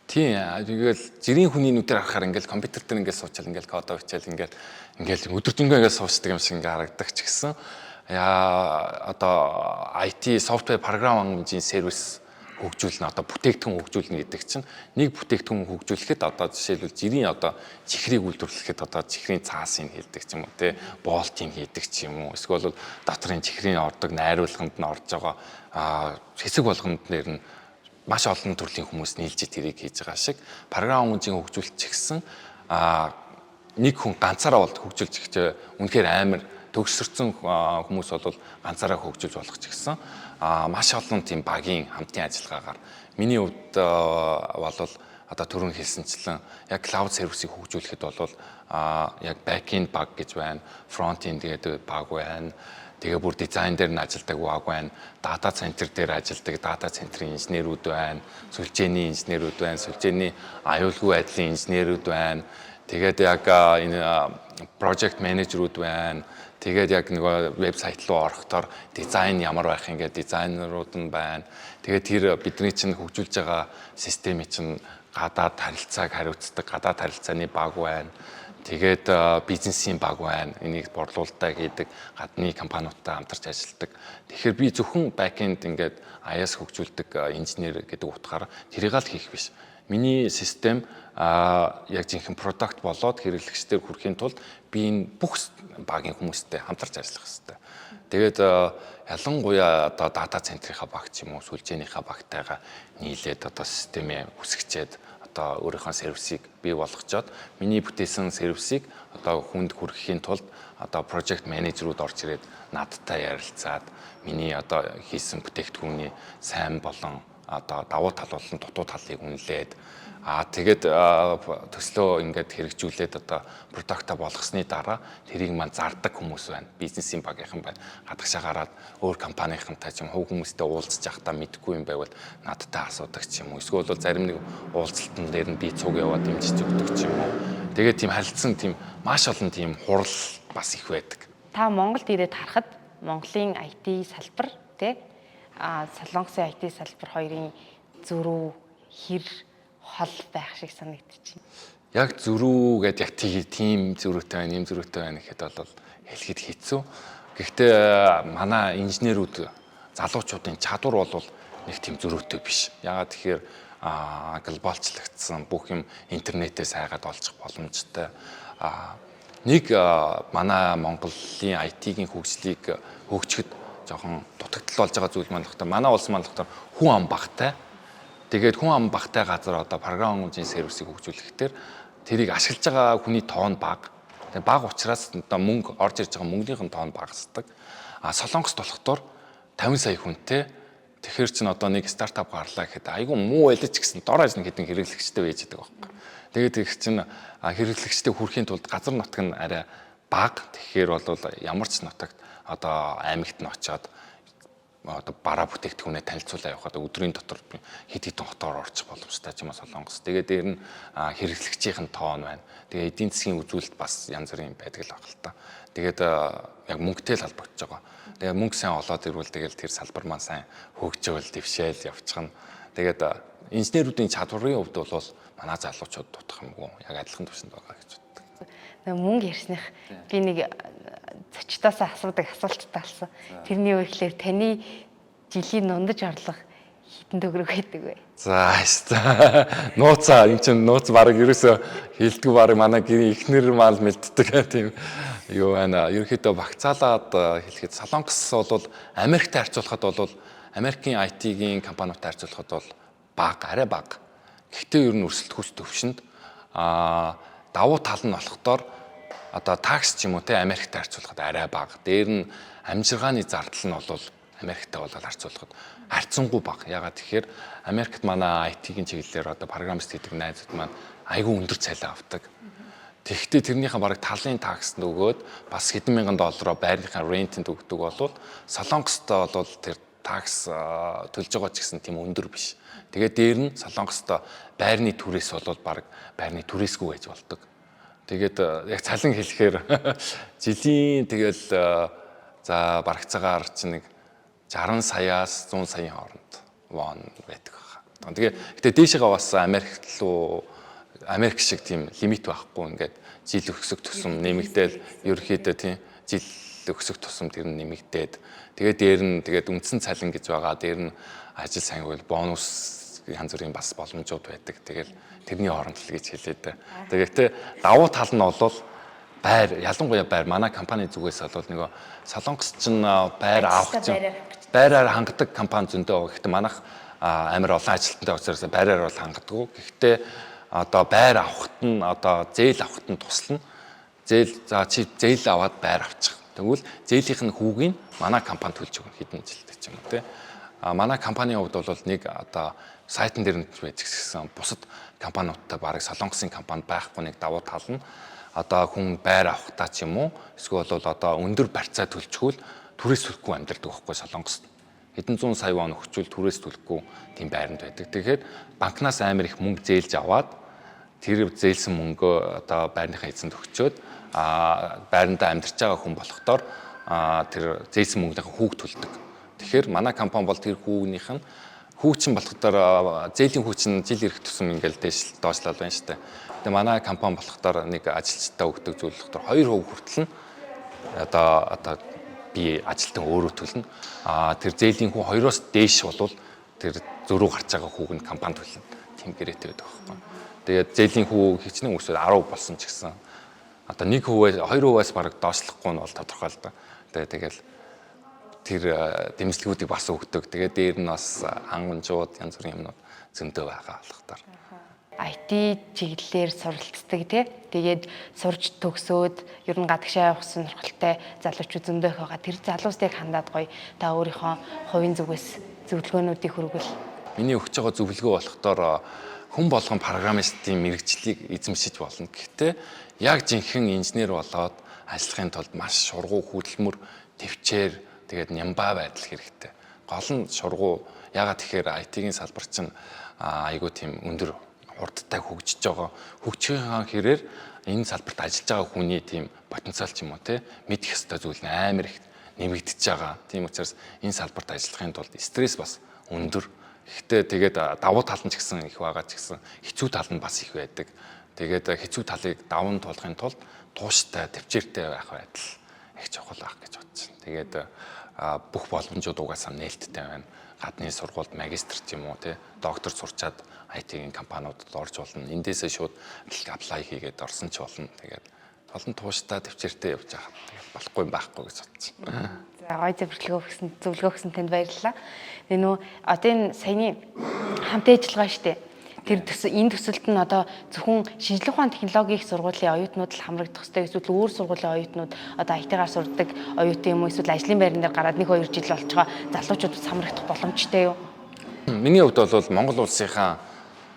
Тийм, тэгэл жирийн хүний нүдээр харахаар ингээл компьютер дээр ингээл суучаал, ингээл кодоо бичээл, ингээл ингээл өдөржингөө ингээл суучдаг юм шиг ингээ харагдах ч гэсэн яа, одоо IT software програм хангамжийн сервис хөгжүүлнэ, одоо бүтээгдэхүүн хөгжүүлнэ гэдэг чинь нэг бүтээгдэхүүн хөгжүүлэхэд одоо жишээлбэл жирийн одоо чихрийг үйлдвэрлэхэд одоо чихрийн цаасыг хийдэг ч юм уу, те, болтыг хийдэг ч юм уу, эсвэл дотрын чихрийн ордог найруулганд нь орж байгаа хэсэг болгонд нэр нь маш олон төрлийн хүмүүс нийлж тэрийг хийж байгаа шиг програм хангамжийн хөгжүүлэлт ч гэсэн нэг хүн ганцаараа бол хөгжүүлж ихтэй үнэхээр амар төгсөрцөн хүмүүс бол ганцаараа хөгжүүлж болох ч гэсэн маш олон тийм багийн хамтын ажиллагаагаар. Миний хувьд бол одоо түрүүн хэлсэнчлэн яг cloud сервисийг хөгжүүлэхэд бол яг back-end баг гэж байна, front-end гэдэг баг байна. Тэгээ бүр дизайн дээр нь ажилладаг баг байна. Data center дээр ажилладаг data center-ийн инженерүүд байна. Сүлжээний инженерүүд байна. Сүлжээний аюулгүй байдлын инженерүүд байна. Тэгээд яг энэ project manager-үүд байна. Тэгээд яг нөгөө вебсайт руу орохдоор дизайн ямар байх юм гээд дизайнерууд нь байна. Тэгээд тэр бидний чинь хөгжүүлж байгаа системийн чинь гадаад харилцааг хариуцдаг гадаад харилцааны баг байна. Тэгээд бизнесийн баг байна. Энийг борлуулалтаа хийдэг, гадны компаниудтай хамтарч ажилладаг. Тэгэхээр би зөвхөн backend ингээд IaaS хөгжүүлдэг инженер гэдэг утгаараа тэрийг л хийх биш. Миний систем яг жинхэнэ product болоод хэрэглэгчдээр хүрэхийн тулд би энэ бүх багийн хүмүүстэй хамтарч ажиллах хэрэгтэй. Тэгээд ялангуяа одоо data center ийнхаа баг ч юм уу, сүлжээнийхээ багтайгаа нийлээд одоо системээ үсгчээд, одоо өөрийнхөө сервисийг бий болгочоод, миний бүтээсэн сервисийг одоо хүнд хүргэхийн тулд одоо project manager үүд орж ирээд надтай ярилцаад, миний одоо хийсэн бүтээгдэхүүний сайн болон одоо давуу тал болон дутуу талыг үнэлээд, тэгээд төслөө ингээд хэрэгжүүлээд одоо product аа болгосны дараа тэрийг маань зардаг хүмүүс байна. Бизнесийн багийнхан байна. Гадагшаа гараад өөр компанийнхантай ч юм, хувь хүмүүстэй уулзаж байхдаа мэдэхгүй юм байвал надтай асуудаг ч юм уу. Эсвэл бол зарим нэг уулзалтан дээр нь би цуг яваад дэмжиж өгдөг ч юм уу. Тэгээд тийм харилцан, тийм маш олон тийм хурал бас их байдаг. Та Монголд ирээд харахад Монголын IT салбар тий Солонгосын IT салбар хоёрын зөрүү хэр хол байх шиг санагдчих. Яг зөрүү гэдээ яг тийм зөрүүтэй байна, ийм зөрүүтэй байна гэхэд бол хэлэхэд хэцүү. Гэхдээ манай инженерүүд, залуучуудын чадвар бол нэг тийм зөрүүтэй биш. Яагаад тэгэхээр глобалчлагдсан, бүх юм интернетээс хайгаад олчих боломжтой. Нэг манай Монголын IT-ийн хөгжлийг хөгжихэд жоохон дутагдал болж байгаа зүйл маань болохоор манай улс маань болохоор хүн ам багтай. Тэгээд хүн ам багтай газар одоо програмын сервисийг хөгжүүлэхдээ тэрийг ашиглаж байгаа хүний тоон бага. Тэгээд бага учраас одоо мөнгө орж ирж байгаа мөнгөнийх нь тоон багасдаг. А Солонгост болохоор 50 сая хүнтэй. Тэгэхээр чин одоо нэг стартап гарлаа гэхэд айгүй муу байлаа ч гэсэн дор хаяж нэг хэдэн хэрэглэгчтэй байж байгаа байхгүй. Тэгээд их чин хэрэглэгчтэй хүрэхийн тулд газар нутг нь арай бага. Тэгэхээр бол ямар ч нутагт, одоо аймагт нь очиод одоо бараа бүтээгдэхүүнээ танилцуулаа явахад өдрийн дотор хэд хэдэн хотоор орчих боломжтой ч юм уу Солонгос. Тэгээ дээр нь хэрэглэгчийн тоон байна. Тэгээ эдийн засгийн үзүүлэлт бас янз бүрийн байдаг л баг л та. Тэгээд яг мөнгөтэй л холбогдож байгаа. Тэгээ мөнгө сайн олоод ирвэл тэгэл тэр салбар маань сайн хөгжөөл, дэвшээл явчихна. Тэгээд инженерүүдийн чадварын хувьд бол манай залуучууд дутах юмгүй. Яг адилхан түвшинд байгаа гэж боддог. Мөнгө ярьсных би нэг зочдоос асуудаг асуулттай болсон. Тэрний юу гэхлээр таны жилийн дундаж орлого хэдэн төгрөг байдаг вэ? За, за. Нууцаа энэ чинь нууц, баг ерөөсөө хэлдэггүй, баг манай гэрийн эхнэр маал мэддэг тийм юу байна. Ерөнхийдөө багцаалаад хэлэхэд Солонгос бол Америктэй харьцуулахад бол, Америкийн IT-гийн компаниудтай харьцуулахад бол бага, арай бага. Гэхдээ ер нь өрсөлдөхүйц төвшөнд давуу тал нь болохоор одоо tax ч юм уу те Америктэй харьцуулахад арай бага. Дээр нь амжиргааны зардал нь бол Америктэй бол харьцуулахад харьцангуй бага. Яагаад тэгэхээр Америкт манай IT-ийн чиглэлээр одоо программист гэдэг найзууд маань айгүй өндөр цалин авдаг. Тэгэхдээ тэрнийхээ бараг талын tax нд өгөөд бас хэдэн мянган доллароо байрныхаа rent энд өгдөг болвол Солонгостой бол тэр tax төлж байгаа ч гэсэн тийм өндөр биш. Тэгээд дээр нь Солонгостой байрны түрээс бол бараг байрны түрээсгүй байж болдог. Тэгээд яг цалин хэлэхээр жилийн тэгэл за барагцаагаар чинь нэг 60 саяас 100 саяын хооронд вон байдаг байна. Тэгээ гэтээ дээшээгээ бас Америк руу, Америк шиг тийм лимит байхгүй, ингээд жил өсөх тусам нэмэгдээл, ерөөхдөө тийм жил өсөх тусам тэр нь нэмэгдээд, тэгээ дээр нь тэгээд үндсэн цалин гэж байгаа. Дээр нь ажил сайн бол бонус, янз бүрийн бас боломжууд байдаг. Тэгэл тэрний хооронд л гэж хэлээд. Тэгээ гэтээ давуу тал нь бол байр, ялангуяа байр, манай компани зүгээс бол нөгөө Солонгос ч байр авах чинь байраар хангадаг компани зөндөө. Гэхдээ манайх амар олон ажилтнтай учраас байраар бол хангадаггүй. Гэхдээ одоо байр авахт нь, одоо зээл авахт нь туслана. Зээл, за чи зээл аваад байр авчих. Тэгвэл зээлийнх нь хүүг нь манай компани төлж өгнө хэдэн жилдээ ч юм уу те. А манай компанийн хувьд бол нэг одоо сайтан дээр нь байж гисэн, бусад компаниудтай бараг Солонгосын компани байхгүй нэг давуу тал нь одоо хүн байр авахтаа ч юм уу, эсвэл бол одоо өндөр барьцаа төлчихвөл түрээс төлөхгүй амьдардаг байхгүй Солонгост. Хэдэн зуун сая вон өгчвөл түрээс төлөхгүй тийм байранд байдаг. Тэгэхээр банкнаас амар их мөнгө зээлж аваад, тэр зээлсэн мөнгөө одоо байрныхаа эзэнд өгчөөд, байрандаа амьдарч байгаа хүн болохдоор тэр зээлсэн мөнгөнийхөө хүүг төлдөг. Тэгэхээр манай компани бол тэр хүүгнийх нь хүү чинь болохоор, зээлийн хүү чинь жил ирэх тусам ингээл дээш доошлол байна шүү дээ. Тэгээ манай компани болохоор нэг ажилчдаа өгдөг зүйл болохоор 2% хүртэл нь одоо би ажилтан өөрөө төлнө. А тэр зээлийн хүү 2-оос дээш болвол тэр зөрүү гарч байгаа хүүг нь компани төлнө. Тийм гэрээтэй байдаг байхгүй. Тэгээд зээлийн хүү хичнээн өсөд 10 болсон ч гэсэн одоо 1%-ээс 2%-аас бараг доошлохгүй нь бол тодорхой л да. Тэгээд тэгэл Тэр дэмжлэгүүдийг бас өгдөг. Тэгээд дээр нь бас хангамжууд, янз бүрийн юмнууд зөндөө байгаа болохоор. IT чиглэлээр суралцдаг, тий. Тэгээд сурч төгсөөд ер нь гадагшаа явах сонирхолтой залуучууд зөндөө их байгаа. Тэр залуустыг хандаад гоё та өөрийнхөө хувийн зүгээс зөвлөгөөнүүдийг хүргвэл. Миний өгч байгаа зөвлөгөө болохоор хүн болгон программистын мэргэжлийг эзэмшиж болно. Гэхдээ яг жинхэнэ инженер болоод ажиллахын тулд маш шургуу, хөдөлмөр, тэвчээр, тэгээд нямбай байдал хэрэгтэй. Гол нь шургуу. Яагаад тэгэхээр IT-ийн салбар чинь айгүй тийм өндөр хурдтай хөгжиж байгаа. Хөгжихийнхаа хэрээр энэ салбарт ажиллаж байгаа хүний тийм потенциал ч юм уу, те, мэдэх ёстой зүйл нь амар их нэмэгдэж байгаа. Тийм учраас энэ салбарт ажиллахын тулд стресс бас өндөр. Гэхдээ тэгээд давуу тал нь ч гэсэн их байгаа ч гэсэн хэцүү тал нь бас их байдаг. Тэгээд хэцүү талыг даван туулахын тулд тууштай, тэвчээртэй байх байдал их чухал байх гэж бодож байна. Тэгээд бүх боломжууд угаасаа нээлттэй байна. Гадны сургуульд магистр ч юм уу, тий, доктор сурчаад IT-ийн компаниудад орж болно. Эндээсээ шууд apply хийгээд орсон ч болно. Тэгээд олон тууштай, тэвчээртэй явж байхад тэгээд болохгүй юм байхгүй гэж бодож байна. За, гоё зөвлөгөө өгсөн танд баярлалаа. Тэгээ нөө одоо энэ саяны хамтын ажиллагаа штэ. Тэр төсөл, энэ төсөлд нь одоо зөвхөн шинжлэх ухааны технологийн их сургуулийн оюутнууд л хамрагдах ёстой, эсвэл өөр сургуулийн оюутнууд, одоо IT-гаар сурдаг оюутан юм уу, эсвэл ажлын байран дээр гараад 1 2 жил болцохоо залуучууд бас хамрагдах боломжтой юу? Миний хувьд бол Монгол улсынхаа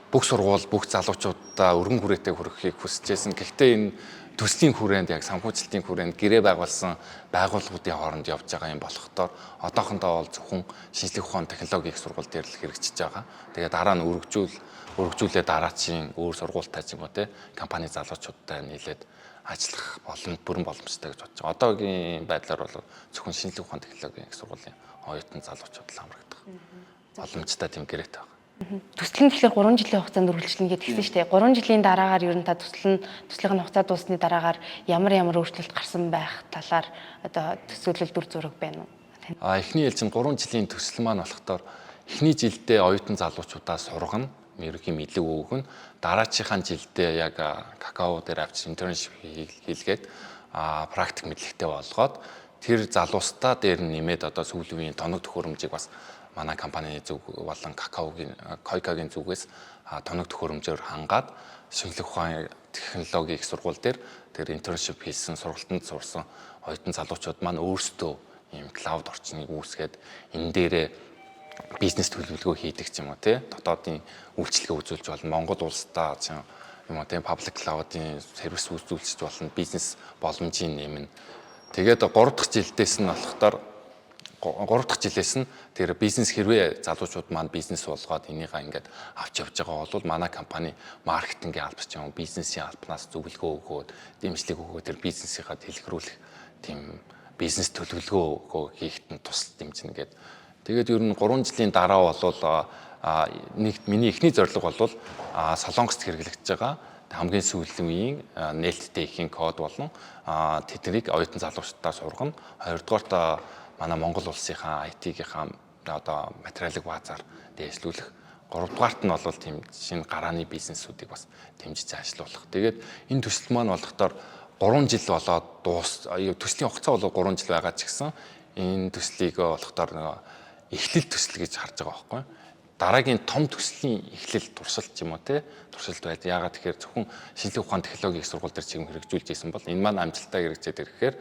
бүх сургууль, бүх залуучуудаа өргөн хүрээтэй хүрэхийг хүсэж байсан. Гэхдээ энэ төслийн хүрээнд, яг санхүүжилтийн хүрээнд гэрээ байгуулсан байгууллагуудын хооронд явж байгаа юм болохдоор одоохондоо бол зөвхөн шинжлэх ухааны технологийн их сургууль дээр л хэрэгжиж байгаа. Тэгээ дараа нь өргөжүүлээ дараачийн өөр сургуультай ч юм уу, те, компани залуучуудтай нийлээд ажиллах боломж бүрэн боломжтой гэж бодож байгаа. Одоогийн байдлаар бол зөвхөн шинжлэх ухааны технологийн их сургуулийн оюутан залуучууд л хамрагдах боломжтой тийм гэрээтэй байна. Төсөл нь тэгэхээр 3 жилийн хугацаанд үргэлжлэнэ гэдээ хэлсэн шүү дээ. 3 жилийн дараагаар ер нь та төсөл нь төслийнх нь хугацаа дууссаны дараагаар ямар ямар өөрчлөлт гарсан байх талаар одоо төсөөлөл, дүр зураг байна уу? А эхний ээлжинд 3 жилийн төсөл маань болохоор эхний жилдээ оюутан залуучуудаа сургана, ерөнхий мэдлэг өгнө. Дараачихаа жилдээ яг Какао дээр авч internship хийлгээд практик мэдлэгтэй болгоод, тэр залуустаа дээр нь нэмээд одоо сүүлийн үеийн тоног төхөөрөмжийг бас манай компанийн зүг болон Какаогийн, Койкагийн зүгээс тоног төхөөрөмжөөр хангаад, шинжлэх ухааны технологийн их сургууль дээр тэр internship хийсэн, сургалтанд сурсан оюутан залуучууд маань өөрсдөө ийм cloud орчныг үүсгээд, энэ дээрээ бизнес төлөвлөгөө хийдэг ч юм уу, тий, дотоодын үйлчилгээ үзүүлж болно, Монгол улсдаа ч юм уу, тий, public cloud-ын сервис үзүүлж болно, бизнес боломжийг нэмнэ. Тэгээд 3 дахь жилээс нь тэр бизнес, хэрвээ залуучууд маань бизнес болгоод энийгээ ингээд авч явж байгаа бол манай компани маркетингийн албач юм, бизнесийн албанаас зөвлөгөө өгөөд, дэмжлэг өгөөд, тэр бизнесийнхаа дэлгэрүүлэх тийм бизнес төлөвлөгөө өгөө хийхэд нь тусал дэмжинэ гээд. Тэгээд ер нь 3 жилийн дараа бол нэг миний эхний зорилго бол Солонгост хэрэглэгдэж байгаа хамгийн сүүлийн үеийн нээлттэй эхийн код болон тэднийг оюутан залуучуудаа сургана. Хоёрдугаарт манай Монгол улсынхаа IT-гийнхаа одоо материалын баазаар дээшлүүлэх. Гуравдугаарт нь бол тийм шинэ гарааны бизнесүүдийг бас дэмжиж ажилуулах. Тэгээд энэ төсөл маань болохоор 3 жил болоод дуус төслийн хугацаа бол 3 жил байгаа ч гэсэн энэ төслийг болохоор нөгөө эхлэл төсөл гэж харж байгаа байхгүй. Дараагийн том төслийн эхлэл, туршилт ч юм уу, те, туршилт байд. Яагаад тэгэхээр зөвхөн шинжлэх ухааны технологийн их сургууль дээр чиглэн хэрэгжүүлж исэн бол энэ маань амжилттай хэрэгжээд ирэхээр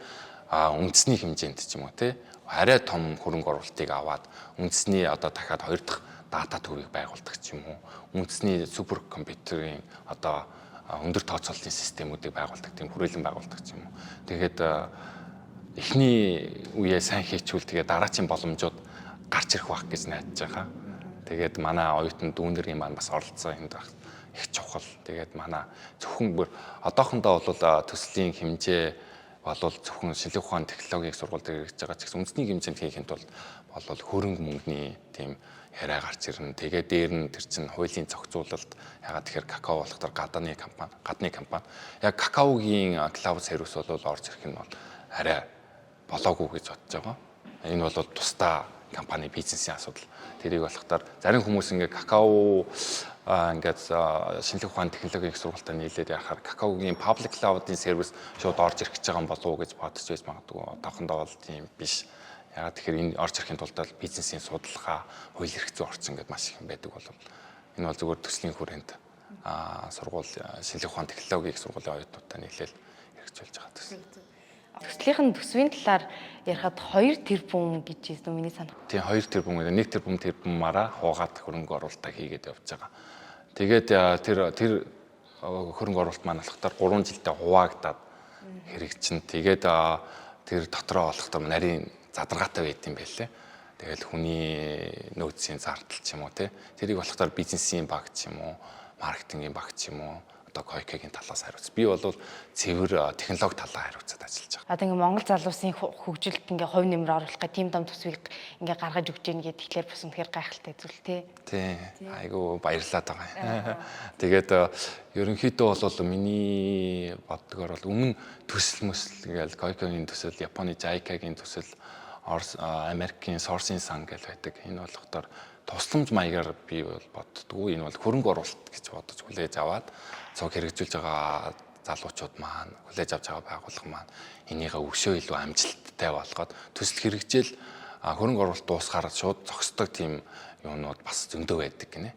үндэсний хэмжээнд ч юм уу, те, арай том хөрөнгө оруулалтыг аваад үндэсний одоо дахиад хоёр дахь дата төвийг байгуулдаг ч юм уу, үндэсний супер компьютерийн одоо өндөр тооцооллын системүүдийг байгуулдаг, тийм хүрээлэн байгуулдаг ч юм уу. Тэгээд эхний үеэ сайн хийчихвэл тэгээд дараачийн боломжууд гарч ирэх байх гэж найдаж байгаа. Тэгээд манай оюутан дүүнерийн маань бас оролцоо энд байх их чухал. Тэгээд манай зөвхөн бүр одоохондоо бол төслийн хэмжээ болвол зөвхөн шинжлэх ухааны технологийн сургууль дээр хэрэгжиж байгаа ч гэсэн үндэсний хэмжээнд хийхэд бол хөрөнгө мөнгөний тийм яриа гарч ирнэ. Тэгээ дээр нь тэр чинь хуулийн зохицуулалт, яагаад тэгэхээр Какао болохоор гадааны компани, гадны компани. Яг Какаогийн cloud сервис бол орж ирэх нь бол арай болоогүй гэж бодож байгаа. Энэ бол тусдаа компани бизнесийн асуудал. Тэрийг болохоор зарим хүмүүс ингээ Какао ингээд шинжлэх ухааны технологийн их сургуультай нийлээд яхаар Какаогийн public cloud-ын сервис шууд орж ирэх гэж байгаа юм болов уу гэж бодож байж магадгүй. Одоохондоо бол тийм биш. Яагаад тэгэхээр энэ орж ирэхин тулд бизнесийн судалгаа, хууль эрх зүйн орчин гэдээ маш их юм байдаг бол энэ бол зүгээр төслийн хүрээнд сургууль, шинжлэх ухаан, технологийн сургуулийн оюутнуудтай нийлээл хэрэгжүүлж байгаа төсөл. Төслийнх нь төсвийн талаар ярихад 2 тэрбум гэж хэлсэн үү, миний санах. Тийм, 2 тэрбум гэдэг, 1 тэрбум тэрбумаараа хуугаад хөрөнгө оруулалтаа хийгээд явж байгаа. Тэгээд тэр тэр хөрөнгө оруулалт маань болохоор 3 жилдээ хуваагдаад хэрэгжин. Тэгээд тэр дотроо болохдоо нарийн задаргаатай байд юм байлээ. Тэгэл хүний нөөцийн зардал ч юм уу, те. Тэрийг болохоор бизнесийн баг ч юм уу, маркетингийн баг ч юм уу, одоо KOICA-гийн талаас хариуц. Би бол цэвэр технологи талаа хариуцаад ажиллаж байгаа. Одоо ингээ Монгол залуусын хөгжилд ингээ хувь нэмэр оруулах гэх тийм том төсвийг ингээ гаргаж өгч гин гэдэг тэгэхээр бас үнэхээр гайхалтай зүйл, те. Тий. Айгу баярлаад байгаа юм. Тэгээд ерөнхийдөө бол миний боддгоор бол өмнө төсөл мөсөл гээл KOICA-гийн төсөл, Японы JICA-гийн төсөл, Орос, Америкийн Сорсын сан гэл байдаг. Энэ болохоор тусламж маягаар би бол боддгоо. Энэ бол хөрөнгө оруулалт гэж бодож хүлээж аваад цог хэрэгжүүлж байгаа залуучууд маань, хүлээж авч байгаа байгууллага маань энийгээ өшөө илүү амжилттай болгоод төсөл хэрэгжээл, хөрөнгө оруулалт дуусахаар шууд зогсдог тийм юунууд бас зөндөө байдаг гинэ.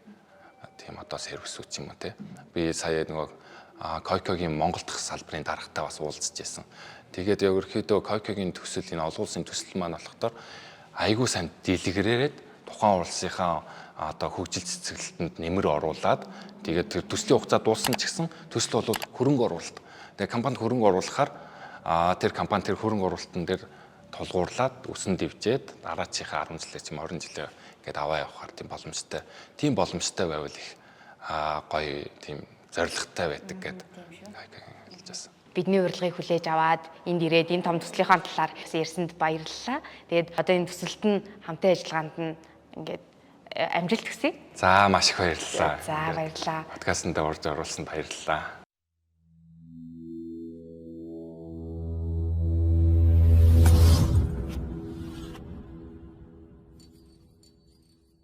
Тийм одоо сервисүүд ч юм уу, те. Би сая нөгөө KOICA-гийн Монгол дахь салбарын даргатай бас уулзж байсан. Тэгээд ерөнхийдөө KOICA-гийн төсөл, энэ олон улсын төсөл маань болохоор айгүй сайн дэлгэрээд тухайн улсынхаа одоо хөгжил цэцэглэлтэнд нэмэр оруулаад, тэгээд тэр төслийн хугацаа дууссан ч гэсэн төсөл бол хөрөнгө оруулалт. Тэгээд компанид хөрөнгө оруулахаар тэр компани тэр хөрөнгө оруулалтан дээр тулгуурлаад өсөн дэвжээд дараачийнхаа 10 жилээ ч юм, 20 жилээ ингээд аваа явахаар тийм боломжтой. Тийм боломжтой байвал их гоё, тийм зорилготой байдаг гэдэг хэлж байсан. Бидний урилгыг хүлээж аваад энд ирээд энэ том төслийнхаа талаар ярьсанд баярлалаа. Тэгээд одоо энэ төсөлт нь хамтын ажиллагаанд нь ингээд амжилт хүсье. За, маш их баярлалаа. За, баярлалаа. Подкастт орж оруулсанд баярлалаа.